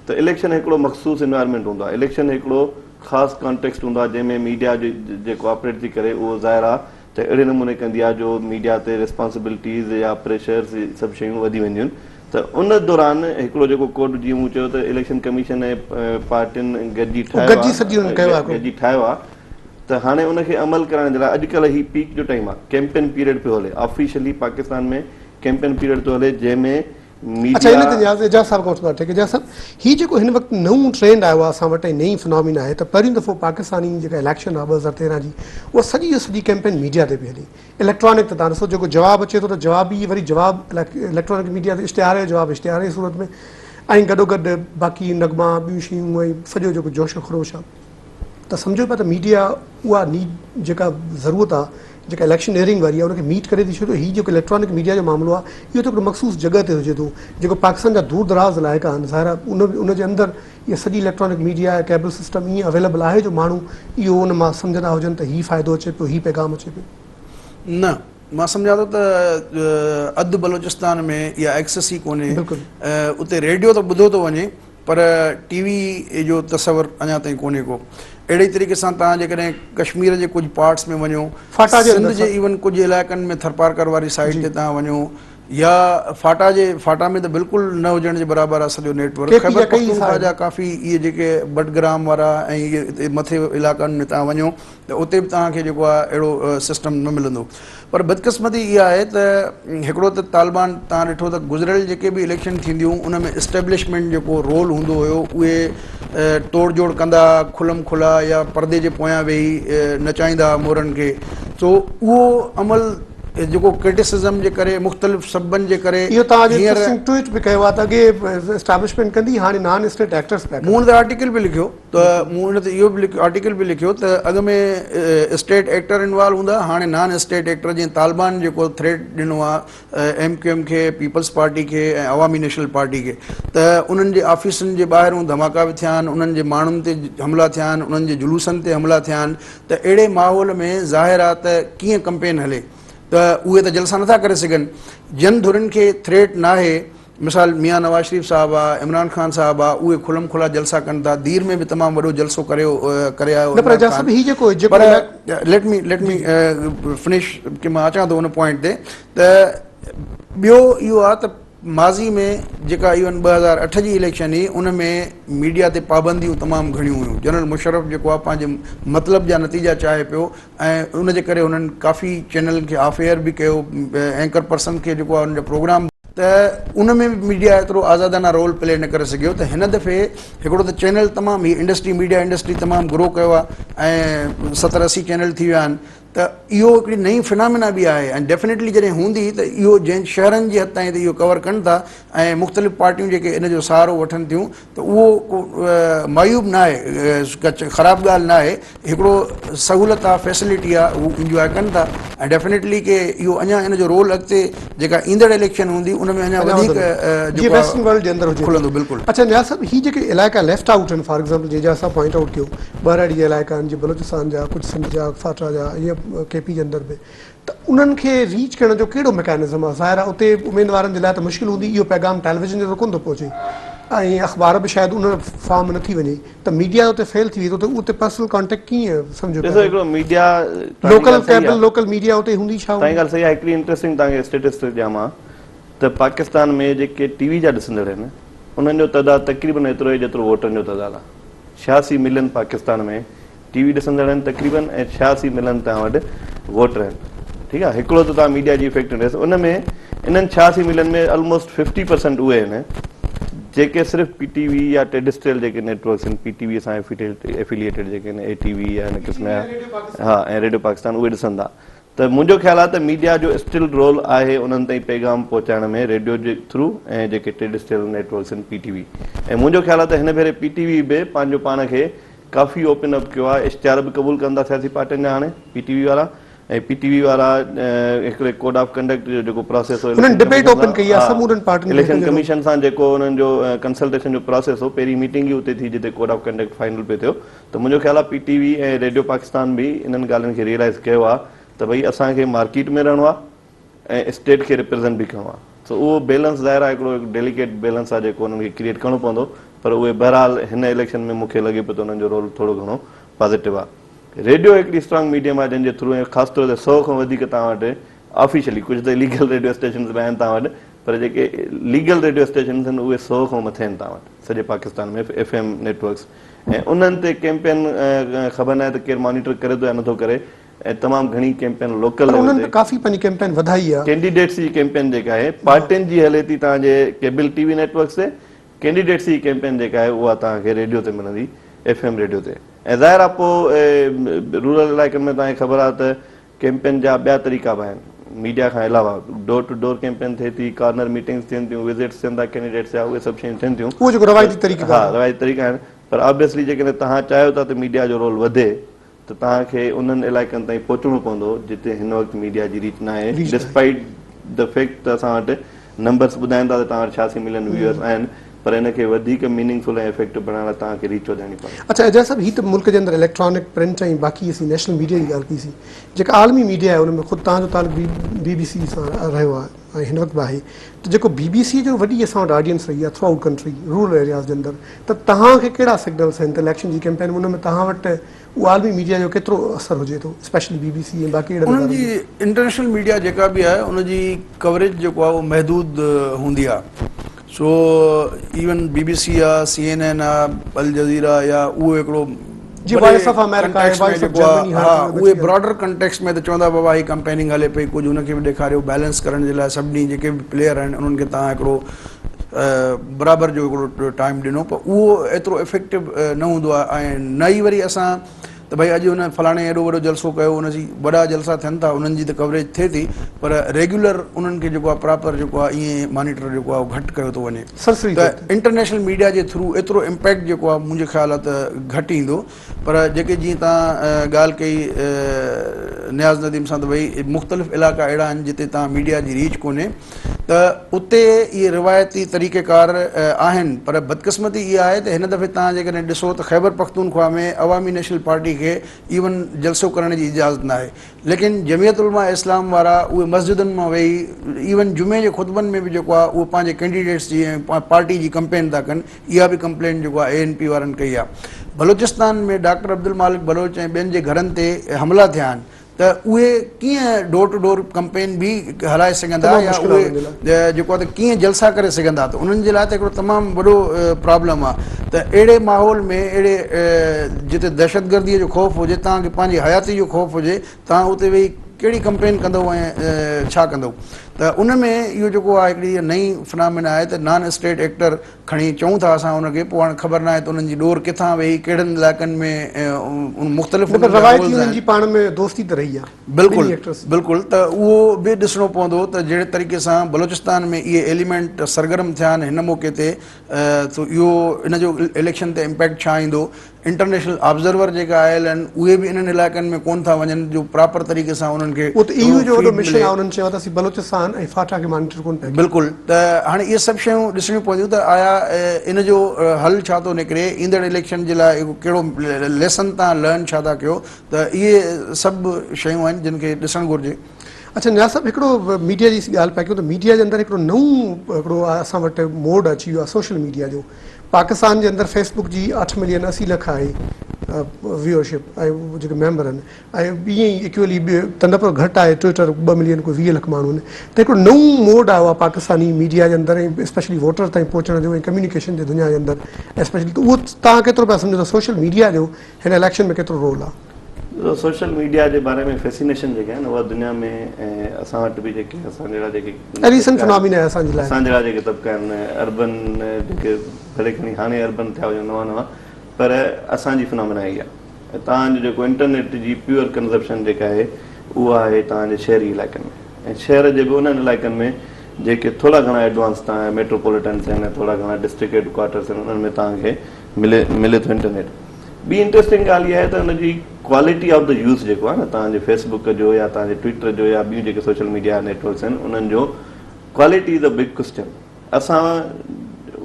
ته اليڪشن هڪڙو مخصوص انوائرمينٽ هوندو آهي، اليڪشن هڪڙو خاص ڪانٽيڪسٽ هوندو آهي جنهن ۾ ميڊيا جي ڪوآپريٽ ٿي ڪري اهو ظاهر آهي ته اهڙي نموني ڪندي آهي جو ميڊيا تي ريسپانسبلٽيز يا پريشرز سڀ شيون وڌي وينديون آهن ته ان دوران هڪڙو جيڪو ڪوڊ جيئن مون چيو ته اليڪشن ڪميشن ۽ پارٽين گڏجي ٺاهيو گڏجي سڏجي انهن ڪيو آهي آهي گڏجي ٺاهيو آهي ته هاڻي ان کي عمل ڪرائڻ جي لاء اڄڪلهه هي پيڪ جو ٽائيم آهي ڪيمپين پيريڊ پيو هلي آفيشلي پاڪستان ۾ ڪيمپين پيريڊ ٿو هلي جنهن ۾ اڇا ان تي ميڊيا. نياز اعجاز صاحب کان وٺندا ٺيڪ اعجاز صاحب هي جيڪو هن وقت نئون ٽرينڊ آيو آهي اسان وٽ ۽ نئين فنامينا آهي ته پهريون دفعو پاڪستاني جيڪا اليڪشن آهي 2013 جي اها سڄي جو سڄي ڪيمپين ميڊيا تي پئي هلي اليڪٽرانڪ ته تان ڏسو جيڪو جواب اچي ٿو ته جواب ئي وري جواب اليڪٽرانڪ ميڊيا تي اشتهار جو جواب اشتهار جي صورت ۾ ۽ گڏو گڏ باقي نغما ٻيون شيون ۽ سڄو جيڪو جوش و خروش آهي ته سمجهو پيا ته ميڊيا اها نيڊ جيڪا ضرورت آهي جيڪا اليڪشنيئرنگ واري آهي ان کي ميٽ ڪري ٿي ڇو جو هي جيڪو اليڪٽرانڪ ميڊيا جو معاملو آهي اهو ته هڪڙو مخصوص جڳهه تي هجي ٿو جيڪو پاڪستان جا دور دراز علائقا آهن ظاهر آهي ان ان جي اندر اها سڄي اليڪٽرانڪ ميڊيا يا ڪيبل سسٽم ائين اويليبل آهي جو ماڻهو اهو ان مان سمجهندا هجن ته هي فائدو اچي پيو هي پيغام اچي پيو. نه مان سمجهان ٿو ته اڌ بلوچستان ۾ اها ايڪسس ئي ڪونهي اتي ريڊيو ته ٻڌو ٿو وڃي پر ٽي وي جو تصور اڃا تائين ڪونهي ڪو. اهڙي ئي طريقي سان توهان جيڪڏهن ڪشمير جي ڪجهه پارٽس ۾ وڃو، فاٽا جي سنڌ اندر جي ايون ڪجهه علائقن ۾ ٿرپارڪر واري سائيڊ تي توهان وڃو يا فاٽا جي فاٽا ۾ ته بلڪل نه هجڻ جي برابر آهي سڄو نيٽ ورڪ. ڪي پي خيبر جا ڪئي حصا پختونخوا آهن. جا ڪافي اهي جيڪي بٽگرام وارا ۽ اهي مٿي علائقن ۾ توهان وڃو ته اتي به توهان کي جيڪو آهي اهڙو سسٽم نه ملندو پر بدقسمتي اها آهي ته هڪڙو ته طالبان توهان ڏٺو ته گذريل جيڪي به اليڪشن ٿينديون ان ۾ اسٽيبلشمينٽ جيڪو رول هوندو هيو اهي توڙ جوڙ ڪندا کلم کلا يا پردي جي پويان ويهي نچائيندا هئا مورن کي سو اهو عمل جيڪو ڪرٽيسزم جي ڪري مختلف سببن جي ڪري اهو توهان جو انٽرسٽنگ ٽوئيٽ به ڪيو آهي ته اڳي اسٽيبلشمينٽ ڪندي هاڻي نان اسٽيٽ ايڪٽرس پيا ڪن. مون ان تي آرٽيڪل به لکيو ته مون ان تي اهو به لکيو آرٽيڪل به لکيو ته اڳ ۾ اسٽيٽ ايڪٽر انوالو هوندا هاڻي نان اسٽيٽ ايڪٽر جيئن طالبان جيڪو ٿريٽ ڏنو آهي ايم ڪيو ايم کي پيپلز پارٽي کي ۽ عوامي نيشنل پارٽي کي ته انهن جي آفيسن جي ٻاهرون ڌماڪا به ٿيا آهن انهن جي ماڻهن تي حملا ٿيا آهن انهن جي جلوسن تي حملا ٿيا آهن ته اهڙي ماحول ۾ ظاهر آهي ته ڪيئن ڪمپين هلي ته اهي ته جلسا نٿا ڪري سگهن جن ڌرين کي ٿريٽ ناهي مثال ميان نواز شريف صاحب آ عمران خان صاحب آ اهي کلم کلا جلسا ڪن ٿا دير ۾ به تمام وڏو جلسو ڪريو ڪري آيو نه پر عمران اعجاز خان صاحب هي جيڪو جيڪو پر let me let me finish ڪي مان اچان ٿو ان پوائنٽ تي ته ٻيو اهو آ ته ماضي ۾ جيڪا ايون 2008 جي اليڪشن هئي ان ۾ ميڊيا تي پابنديون تمام گهڻيون هيون جنرل مشرف جيڪو آ پنهنجي مطلب جا نتيجا چاهي پيو ۽ ان جي ڪري هنن ڪافي چينلن کي آف ايئر به ڪيو اينڪر پرسن کي جيڪو آ ان جا پروگرام. ته ان ۾ به ميڊيا ايترو آزادانه رول پلي نه ڪري سگهيو ته هن دفعي هڪڙو ته چينل تمام هي انڊسٽري ميڊيا انڊسٽري تمام گرو ڪيو آهي ۽ 70 80 چينل ٿي ويا آهن ته اهو هڪڙي نئين فنامينا به آهي ۽ ڊيفنيٽلي جڏهن هوندي ته اهو جنهن شهرن جي حد تائين ته اهو ڪور ڪن ٿا ۽ مختلف پارٽيون جيڪي ان جو سهارو وٺن ٿيون ته اهو ڪو معيوب نه آهي خراب ڳالهه نه آهي هڪڙو سهولت آهي فيسلٽي آهي هو انجواء ڪن ٿا ۽ ڊيفنيٽلي ڪي اهو اڃا ان جو رول اڳتي جيڪا ايندڙ اليڪشن هوندي ان ۾ اڃا وڌيڪ جيئن ويسٽرن ورلڊ جي اندر هجي کلندو بلڪل. اڇا نياز صاحب هي جيڪي علائقا ليفٽ آئوٽ آهن فار ايگزامپل جنهن جا اسان پوائنٽ آئوٽ ڪيو ٻهراڙي جا علائقا آهن جيئن بلوچستان جا ڪجهه سنڌ جا فاٽا جا ائين ڪي پي جي اندر به ته انهن کي ريچ ڪرڻ جو ڪهڙو ميڪانزم آهي ظاهر آهي اتي اميدوارن جي لاء ته مشڪل هوندي اهو پيغام ٽيليويزن جي ٿرو ڪونه ٿو پهچي ۽ اخبار به شايد ان فارم ۾ نٿي وڃي ته ميڊيا اتي فيل ٿي وئي ته اتي پرسنل ڪانٽيڪٽ ڪيئن سمجهو ڏسو هڪڙو media local cable local media اتي هوندي ڇا تنهن ڳالهه صحيح آهي هڪڙي انٽريسٽنگ توهان کي اسٽيٽسٽڪ ڏيان مان ته پاڪستان ۾ جيڪي ٽي وي جا ڏسندڙ آهن انهن جو تعداد تقريبن ايترو آهي جيترو ووٽرن جو تعداد آهي 86 ملين پاڪستان ۾ ٽي وي ڏسندڙ آهن تقريبن ۽ 86 ملن توهان وٽ ووٽر آهن ٺيڪ آهي هڪڙو ته توهان ميڊيا جي افيڪٽونيس ان ۾ انهن 86 ملين ۾ الموسٽ 50 پرسنٽ اهي آهن جيڪي صرف پي ٽي وي يا ٽيڊسٽريل جيڪي نيٽورڪس آهن پي ٽي وي سان افيليٽيڊ جيڪي آهن اي ٽي وي يا ان قسم جا ها ۽ ريڊيو پاڪستان اهي ڏسن ٿا ته منهنجو خيال آهي ته ميڊيا جو اسٽل رول آهي انهن تائين پيغام پهچائڻ ۾ ريڊيو جي ٿرو ۽ جيڪي ٽيڊسٽريل نيٽورڪس آهن پي ٽي وي ۽ منهنجو خيال آهي ته هن ڀيري پي ٽي وي به پنهنجو پاڻ کي ڪافي اوپن اپ ڪيو آهي اشتهار به قبول ڪن ٿا سياسي پارٽين جا هاڻي پي ٽي وي وارا ۽ پي ٽي وي وارا هڪڙي ڪوڊ آف ڪنڊڪٽ جو جيڪو پراسيس هو انهن ڊبيٽ اوپن ڪئي آهي سمورن پارٽين کي اليڪشن ڪميشن سان جيڪو انهن جو ڪنسلٽيشن جو پراسيس هو پهرين ميٽنگ ئي اتي ٿي جتي ڪوڊ آف ڪنڊڪٽ فائنل پئي ٿيو ته منهنجو خيال آهي پي ٽي وي ۽ ريڊيو پاڪستان به انهن ڳالهين کي ريئلائز ڪيو آهي ته ڀئي اسان کي مارڪيٽ ۾ رهڻو آهي ۽ اسٽيٽ کي ريپريزنٽ به ڪرڻو آهي سو اهو بيلنس ظاهر آهي هڪڙو هڪ ڊيليڪيٽ بيلنس آهي جيڪو انهن کي ڪريئيٽ ڪرڻو پوندو پر اهي بهرحال هن اليڪشن ۾ مون کي لڳي پيو ته انهن جو رول ٿورو گهڻو پازيٽو آهي ريڊيو هڪڙي اسٽرانگ ميڊيم آهي جنهن جي ٿرو ۽ خاص طور تي سو کان وڌيڪ توهان وٽ آفيشلي ڪجهه ته اليگل ريڊيو اسٽيشنز به آهن توهان وٽ پر جيڪي ليگل ريڊيو اسٽيشنز آهن اهي سو کان مٿي آهن توهان وٽ سڄي پاڪستان ۾ ايف ايم نيٽورڪس ۽ انهن تي ڪيمپين خبر ناهي ته ڪير مانيٽر ڪري ٿو يا نٿو ڪري ۽ تمام گهڻي ڪيمپين لوڪل پر ليول انهن تي به ڪافي پنهنجي ڪيمپين وڌائي آهي. ڪينڊيڊيٽس جي ڪيمپين جيڪا آهي پارٽين جي هلي ٿي توهان جي ڪيبل ٽي وي نيٽورڪس تي ڪينڊيڊيٽس جي ڪيمپين جيڪا آهي اها توهان کي ريڊيو تي ملندي ايف ايم ريڊيو تي ۽ ظاهر آهي پوء رورل علائقن ۾ توهان کي خبر آهي ته ڪيمپين جا ٻيا طريقا به آهن ميڊيا کان علاوه ڊور ٽو ڊور ڪيمپين ٿئي ٿي ڪارنر ميٽنگس ٿين ٿيون وزٽس ٿين ٿا ڪينڊيڊيٽس جا اهي سڀ شيون ٿين ٿيون اهو جيڪو روايتي طريقي ها روايتي طريقا آهن پر آبويسلي جيڪڏهن توهان چاهيو ٿا ته ميڊيا جو رول وڌي ته توهان کي انهن علائقن تائين پهچڻو پوندو جتي هن وقت ميڊيا جي ريچ ناهي ڊسپائيٽ the fact ته اسان وٽ نمبرس ٻڌائين ٿا ته توهان وٽ 86 ملين ويوئرس آهن پر ان کي وڌيڪ ميننگ فل ۽ افيڪٽو بڻائڻ لاء توهان کي ريچ وڌائڻي پوندي. اڇا اعجاز صاحب هي ته ملڪ جي اندر اليڪٽرانڪ، پرنٽ ۽ باقي اسين نيشنل ميڊيا جي ڳالهه ڪئي سين جيڪا عالمي ميڊيا آهي ان ۾ خود توهان جو تعلق به بي بي سي سان رهيو آهي ۽ هن وقت به آهي ته جيڪو بي بي سي جو وڏي اسان وٽ آڊينس رهي آهي through out country rural areas جي اندر ته توهان کي ڪهڙا سگنلس آهن ته اليڪشن جي ڪيمپين ان ۾ توهان وٽ اهو عالمي ميڊيا جو ڪيترو اثر هجي ٿو اسپيشلي بي بي سي ۽ باقي اهڙن انهن ادارن جي جو. انٽرنيشنل ميڊيا جيڪا به آهي ان جي ڪوريج جيڪو آهي اهو محدود هوندي آهي سو ايون بي بي سي آهي سي اين اين آهي الجزيره يا اهو هڪڙو جي وائس آف آمريڪا آهي وائس آف جرمني ها اهي براڊر ڪنٽيڪسٽ ۾ ته چوندا بابا هي ڪمپيننگ هلي پئي ڪجهه ان کي به ڏيکاريو بيلنس ڪرڻ جي لاء سڀني جيڪي به پليئر آهن انهن کي تهان هڪڙو برابر جو هڪڙو ٽائيم ڏنو پر اهو ايترو افيڪٽو نه هوندو آهي ۽ نه ئي وري اسان ته ڀئي اڄ هن فلاڻي ايڏو وڏو جلسو ڪيو ان جي وڏا جلسا ٿين ٿا انهن جي ته ڪوريج ٿئي ٿي پر ريگيولر انهن کي جيڪو آهي پراپر جيڪو آهي ائين مانيٽر جيڪو آهي گهٽ ڪيو ٿو وڃي ته انٽرنيشنل ميڊيا جي ٿرو ايترو امپيڪٽ جيڪو آهي منهنجي خيال آهي ته گهٽ ايندو پر جيڪي جيئن تان ڳالهه ڪئي نياز نديم سان ته ڀئي مختلف علائقا اهڙا آهن جتي تان ميڊيا جي ريچ ڪونهي ته اتي اهي روايتي طريقيڪار آهن پر بدقسمتي اها آهي ته هن دفعي توهان جيڪڏهن ڏسو ته خيبر پختونخوا ۾ عوامي نيشنل پارٽي کي ايون جلسو ڪرڻ جي اجازت ناهي ليڪن جمعيت علماء اسلام وارا اهي مسجدن مان ويهي ايون جمعي جي خطبن ۾ به جيڪو آهي اهو پنهنجي ڪينڊيڊيٽس جي ۽ پارٽي جي ڪمپين ٿا ڪن اها به ڪمپلين جيڪو آهي اي اين پي وارن ڪئي آهي بلوچستان ۾ ڊاڪٽر عبدالمالڪ بلوچ ۽ ٻين جي گهرن تي حملا ٿيا آهن ته اهي ڪيئن ڊور ٽو ڊور ڪمپين به هلائي سگهندا يا اهي جيڪو آهي ته ڪيئن جلسا ڪري سگهندا ته انهن جي لاء ته هڪڙو تمام وڏو پرابلم آهي ته اهڙي ماحول ۾ اهڙي جتي دهشتگردي جو خوف هجي توهان کي پنهنجي حياتي جو خوف هجي توهان اتي ويهي ڪهڙي ڪمپين ڪندؤ ۽ ڇا ڪندؤ ته ان ۾ اهو جيڪو آهي هڪڙي نئين فنامينا آهي ته نان اسٽيٽ ايڪٽر کڻي چئون ٿا اسان ان کي پوء هاڻي خبر ناهي ته انهن جي ڏور ڪٿان ويئي ڪهڙن علائقن ۾ مختلف نه پر روايتي انهن جي پاڻ ۾ دوستي ته رهي آهي بلڪل بلڪل ته اهو به ڏسڻو پوندو ته جهڙي طريقي سان بلوچستان ۾ اهي ايليمينٽ سرگرم ٿيا آهن هن موقعي تي ته اهو ان جو اليڪشن تي امپيڪٽ ڇا ايندو انٽرنيشنل آبزرور جيڪا آيل آهن اهي به انهن علائقن ۾ ڪون ٿا وڃن جو پراپر طريقي سان انهن کي اهو ته اي يو جو وڏو مشن آهي انهن چيو آهي ته اسين بلوچستان ۽ فاٽا کي مانيٽر ڪون پيا ڪيون. بلڪل ته هاڻي اهي سڀ شيون ڏسڻيون پونديون ته آيا ان جو حل ڇا ٿو نڪري ايندڙ اليڪشن جي لاء ڪهڙو ليسن تان لرن ڇا ٿا ڪيو ته اهي سڀ شيون آهن جن کي ڏسڻ گهرجي. اڇا نياز صاحب هڪڙو ميڊيا جي ڳالهه پيا ڪيون ته ميڊيا جي اندر هڪڙو نئون هڪڙو اسان وٽ موڊ اچي ويو آهي سوشل ميڊيا جو پاڪستان جي اندر فيس بڪ جي اٺ ملين 80 لک آهي ويورشپ ۽ جيڪي ميمبر آهن ۽ ائين ئي ايڪولي ته نه پر گهٽ آهي ٽوئٽر 2 ملين ڪو 20 لک ماڻهو آهن ته هڪڙو نئون موڊ آيو آهي پاڪستاني ميڊيا جي اندر ۽ اسپيشلي ووٽر تائين پهچڻ جو ۽ ڪميونيڪيشن جي دنيا جي اندر اسپيشلي ته اهو توهان ڪيترو پيا سمجهو ته سوشل ميڊيا جو هن اليڪشن ۾ ڪيترو رول آهي؟ ڏسو سوشل ميڊيا جي باري ۾ فيسينيشن جيڪا آهي نه اها دنيا ۾ ۽ اسان وٽ به جيڪي اسان جهڙا جيڪي ريسنٽ فنامينا آهي اسان جي لاء اسان جهڙا جيڪي طبقا آهن اربن جيڪي ڀلي کڻي هاڻي اربن ٿيا هجن نوان نوان پر اسان جي فنامينا ئي آهي ۽ توهان جو جيڪو انٽرنيٽ جي پيور ڪنزپشن جيڪا آهي اها آهي توهان جي شهري علائقن ۾ ۽ شهر جي به انهن علائقن ۾ جيڪي ٿورا گهڻا ايڊوانس توهان جا ميٽروپوليٽنس آهن ۽ ٿورا گهڻا ڊسٽرڪٽ هيڊ ڪوارٽرس آهن انهن ۾ توهان کي ملي ملي ٿو انٽرنيٽ. ٻي انٽريسٽنگ ڳالهه اها آهي ته ان جي ڪوالٽي آف the use جيڪو آهي نه توهان جي فيس بڪ جو يا توهان جي ٽوئٽر جو يا ٻيون جيڪي سوشل ميڊيا نيٽ ورڪس آهن انهن جو quality is a big question. اسان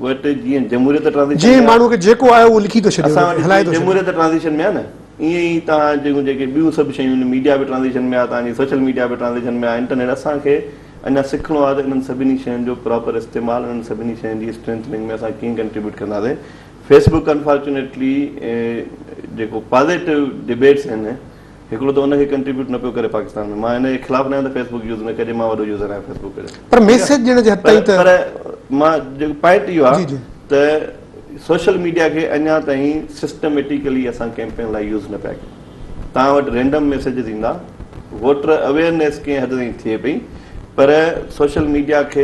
وٽ جيئن جمهوريت ٽرانزيشن جنهن ماڻهو کي جيڪو آيو اهو لکي ٿو ڇڏي اسان وٽ هلائي ٿو ڇڏي. جمهوريت ٽرانزيشن ۾ آهي نه ائين ئي توهان جون جيڪي ٻيون سڀ شيون آهن ميڊيا به ٽرانزيشن ۾ آهي توهان جي سوشل ميڊيا به ٽرانزيشن ۾ آهي انٽرنيٽ اسان کي اڃا سکڻو آهي ته انهن سڀني شين جو پراپر استعمال انهن سڀني شين جي اسٽرينٿننگ ۾ اسان ڪيئن ڪنٽريبيوٽ ڪنداسين. فيس بڪ انفارچونيٽلي جيڪو پازيٽو ڊبيٽس آهن هڪڙو ته ان کي ڪنٽريبيوٽ نه پيو ڪري پاڪستان ۾ مان ان جي خلاف نه آهيان ته فيس بڪ يوز نه ڪجي مان وڏو يوزر آهيان فيس بڪ جو پر ميسيج ڏيڻ جي حد تائين ته پر مان جيڪو پوائنٽ اهو آهي ته سوشل ميڊيا کي اڃا تائين سسٽميٽيڪلي اسان ڪيمپين لاء يوز نه پيا ڪيون توهان وٽ رينڊم ميسيجز ايندا، ووٽر اويئرنيس ڪنهن حد تائين ٿئي پئي پر سوشل ميڊيا کي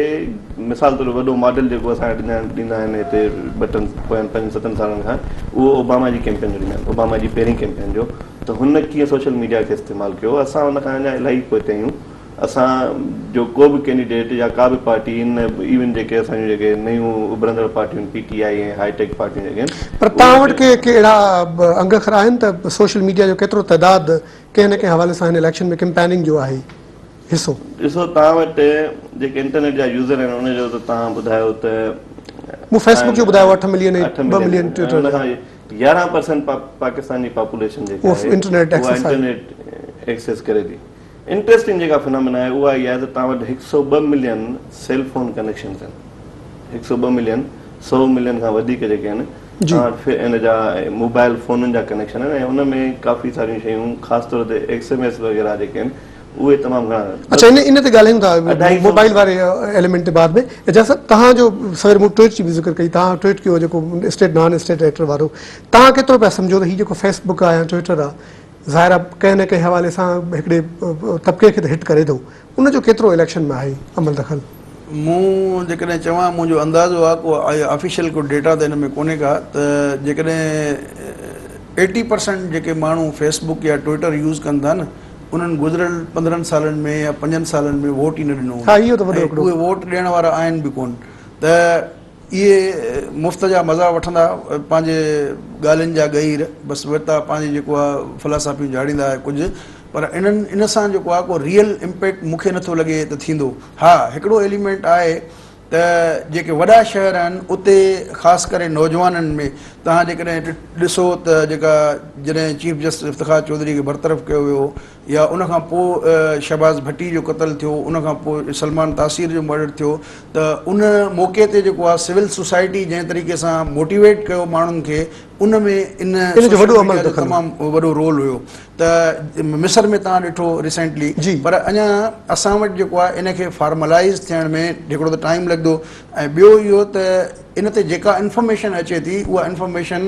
مثال طور وڏو ماڊل جيڪو اسان کي ڏيندا آهن هتي ٻه ٽن پوين پنجن ستن سالن کان اهو اوباما جي ڪيمپين جو ڏيندا آهن اوباما جي پهرين ڪيمپين جو ته هن ڪيئن سوشل ميڊيا کي استعمال ڪيو اسان ان کان اڃا الاهي پوئتي آهيون اسان جو ڪو به ڪينڊيڊيٽ يا ڪا به پارٽي ان ايون جيڪي اسان جون جيڪي نيون اڀرندڙ پارٽيون آهن پي ٽي آء ۽ هاء ٽيڪ پارٽيون جيڪي آهن پر توهان وٽ ڪي ڪي اهڙا انگ اکر آهن ته سوشل ميڊيا جو ڪيترو تعداد ڪنهن نه ڪنهن حوالي سان هن اليڪشن ۾ ڪمپيننگ جو آهي حصو؟ ڏسو توهان وٽ جيڪي انٽرنيٽ جا يوزر آهن ان جو ته توهان ٻڌايو ته مون فيس بڪ جو ٻڌايو 8 ملين ۽ 2 ملين ٽوئٽر جو. 11 پرسنٽ پاڪستان جي پاپوليشن جيڪا آهي اها انٽرنيٽ ايڪسيس ڪري ٿي. انٽريسٽنگ جيڪا فنامينا آهي اها اها آهي ته توهان وٽ 102 ملين سيل فون ڪنيڪشنز آهن 102 ملين 100 ملين کان وڌيڪ جيڪي آهن توهان وٽ ان جا موبائل فونن جا ڪنيڪشن آهن ۽ ان ۾ ڪافي ساريون شيون خاص طور تي ايس ايم ايس وغيره جيڪي آهن اهي تمام گهڻا اچها ان ان تي ڳالهايون ٿا موبائل واري ايليمينٽ تي بعد ۾ اعجاز صاحب توهان جو سوير مون ٽوئيٽ جي به ذڪر ڪئي توهان ٽوئيٽ ڪيو جيڪو اسٽيٽ نان اسٽيٽ ايڪٽر وارو توهان ڪيترو پيا سمجهو ته هي جيڪو فيس بڪ آهي يا ٽوئيٽر آهي ظاهر آ ڪنهن نه ڪنهن حوالي سان هڪڙي طبقي کي ته هٽ ڪري ٿو ان جو ڪيترو اليڪشن ۾ آهي عمل دخل؟ مون جيڪڏهن چوان منهنجو اندازو آ ڪو آفيشل ڪو ڊيٽا ته ان ۾ ڪونهي ڪا ته جيڪڏهن ايٽي پرسنٽ جيڪي ماڻهو فيس بڪ يا ٽوئٽر يوز ڪن ٿا نه انهن گذريل 15 سالن ۾ يا 5 سالن ۾ ووٽ ئي نه ڏنو هوندو ۽ اهي ووٽ ڏيڻ وارا آهن به ڪون ته اهي مفت جا مزا وٺندا پنهنجي ڳالهين جا ڳهير بس وتا پنهنجي جيڪو آ فلاسافيون جهاڙيندا آهي ڪجهه پر انهن ان سان جيڪو آ ڪو ريئل امپيڪٽ مون کي نٿو لڳي ته ٿيندو ها هڪڙو ايليمينٽ آهي ته جيڪي وڏا شهر آهن اتي خاص ڪري نوجوانن ۾ توهان جيڪڏهن ڏسو ته جيڪا جڏهن چيف جسٽس افتخار چوڌري کي برطرف ڪيو ويو يا ان کان پوء شهباز ڀٽي جو قتل ٿيو ان کان پوء سلمان تاثير جو مرڊر ٿيو ته ان موقعي تي جيڪو آهي سول سوسائٽي جنهن طريقي سان موٽيويٽ ڪيو ماڻهن کي ان ۾ ان جو وڏو عمل جو تمام وڏو رول هيو ته مصر ۾ تان ڏٺو ريسينٽلي پر اڃا اسان وٽ جيڪو آهي ان کي فارملائز ٿيڻ ۾ هڪڙو ته ٽائيم لڳندو ۽ ٻيو اهو ته ان تي جيڪا انفارميشن اچي ٿي اها انفارميشن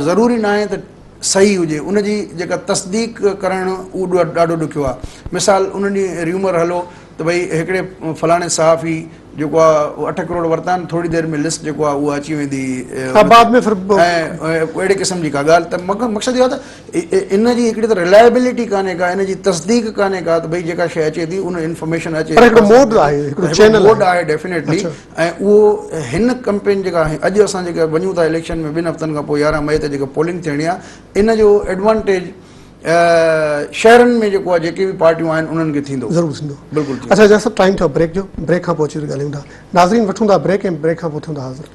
ضروري ناهي ته صحيح هجي ان جي جيڪا تصديق ڪرڻ اهو ڏاڍو ڏکيو آهي مثال ان ڏينهن ريومر هلو ته ڀئي هڪڙي فلاڻي صحافي جيڪو آ 8 ڪروڙ ورتا آهن ٿوري دير ۾ لسٽ جيڪو آ اها اچي ويندي بعد ۾ ۽ اهڙي قسم جي ڪا ڳالهه ته مقصد اهو آ ته ان جي هڪڙي ته رلائبلٽي ڪانهي ڪا ان جي تصديق ڪانهي ڪا ته ڀئي جيڪا شيء اچي ٿي ان انفارميشن اچي پر هڪڙو موڊ آهي هڪڙو چينل موڊ آهي ڊيفينيٽلي ۽ اهو هن ڪمپين جيڪا اڄ اسان جيڪا وڃون ٿا اليڪشن ۾ ٻن هفتن کان پوء 11 مئي تي جيڪا پولنگ ٿيڻي آ ان جو ايڊوانٽيج شهرن ۾ جيڪو آهي جيڪي به پارٽيون آهن انهن کي ٿيندو. ضرور ٿيندو. بلڪل ٿيندو. اڇا جا صاحب ٽائيم ٿيو آهي بريڪ جو بريڪ کان پوء اچي وري ڳالهايون ٿا ناظرين وٺون ٿا بريڪ ۽ بريڪ کان پوء ٿيون ٿا حاضر.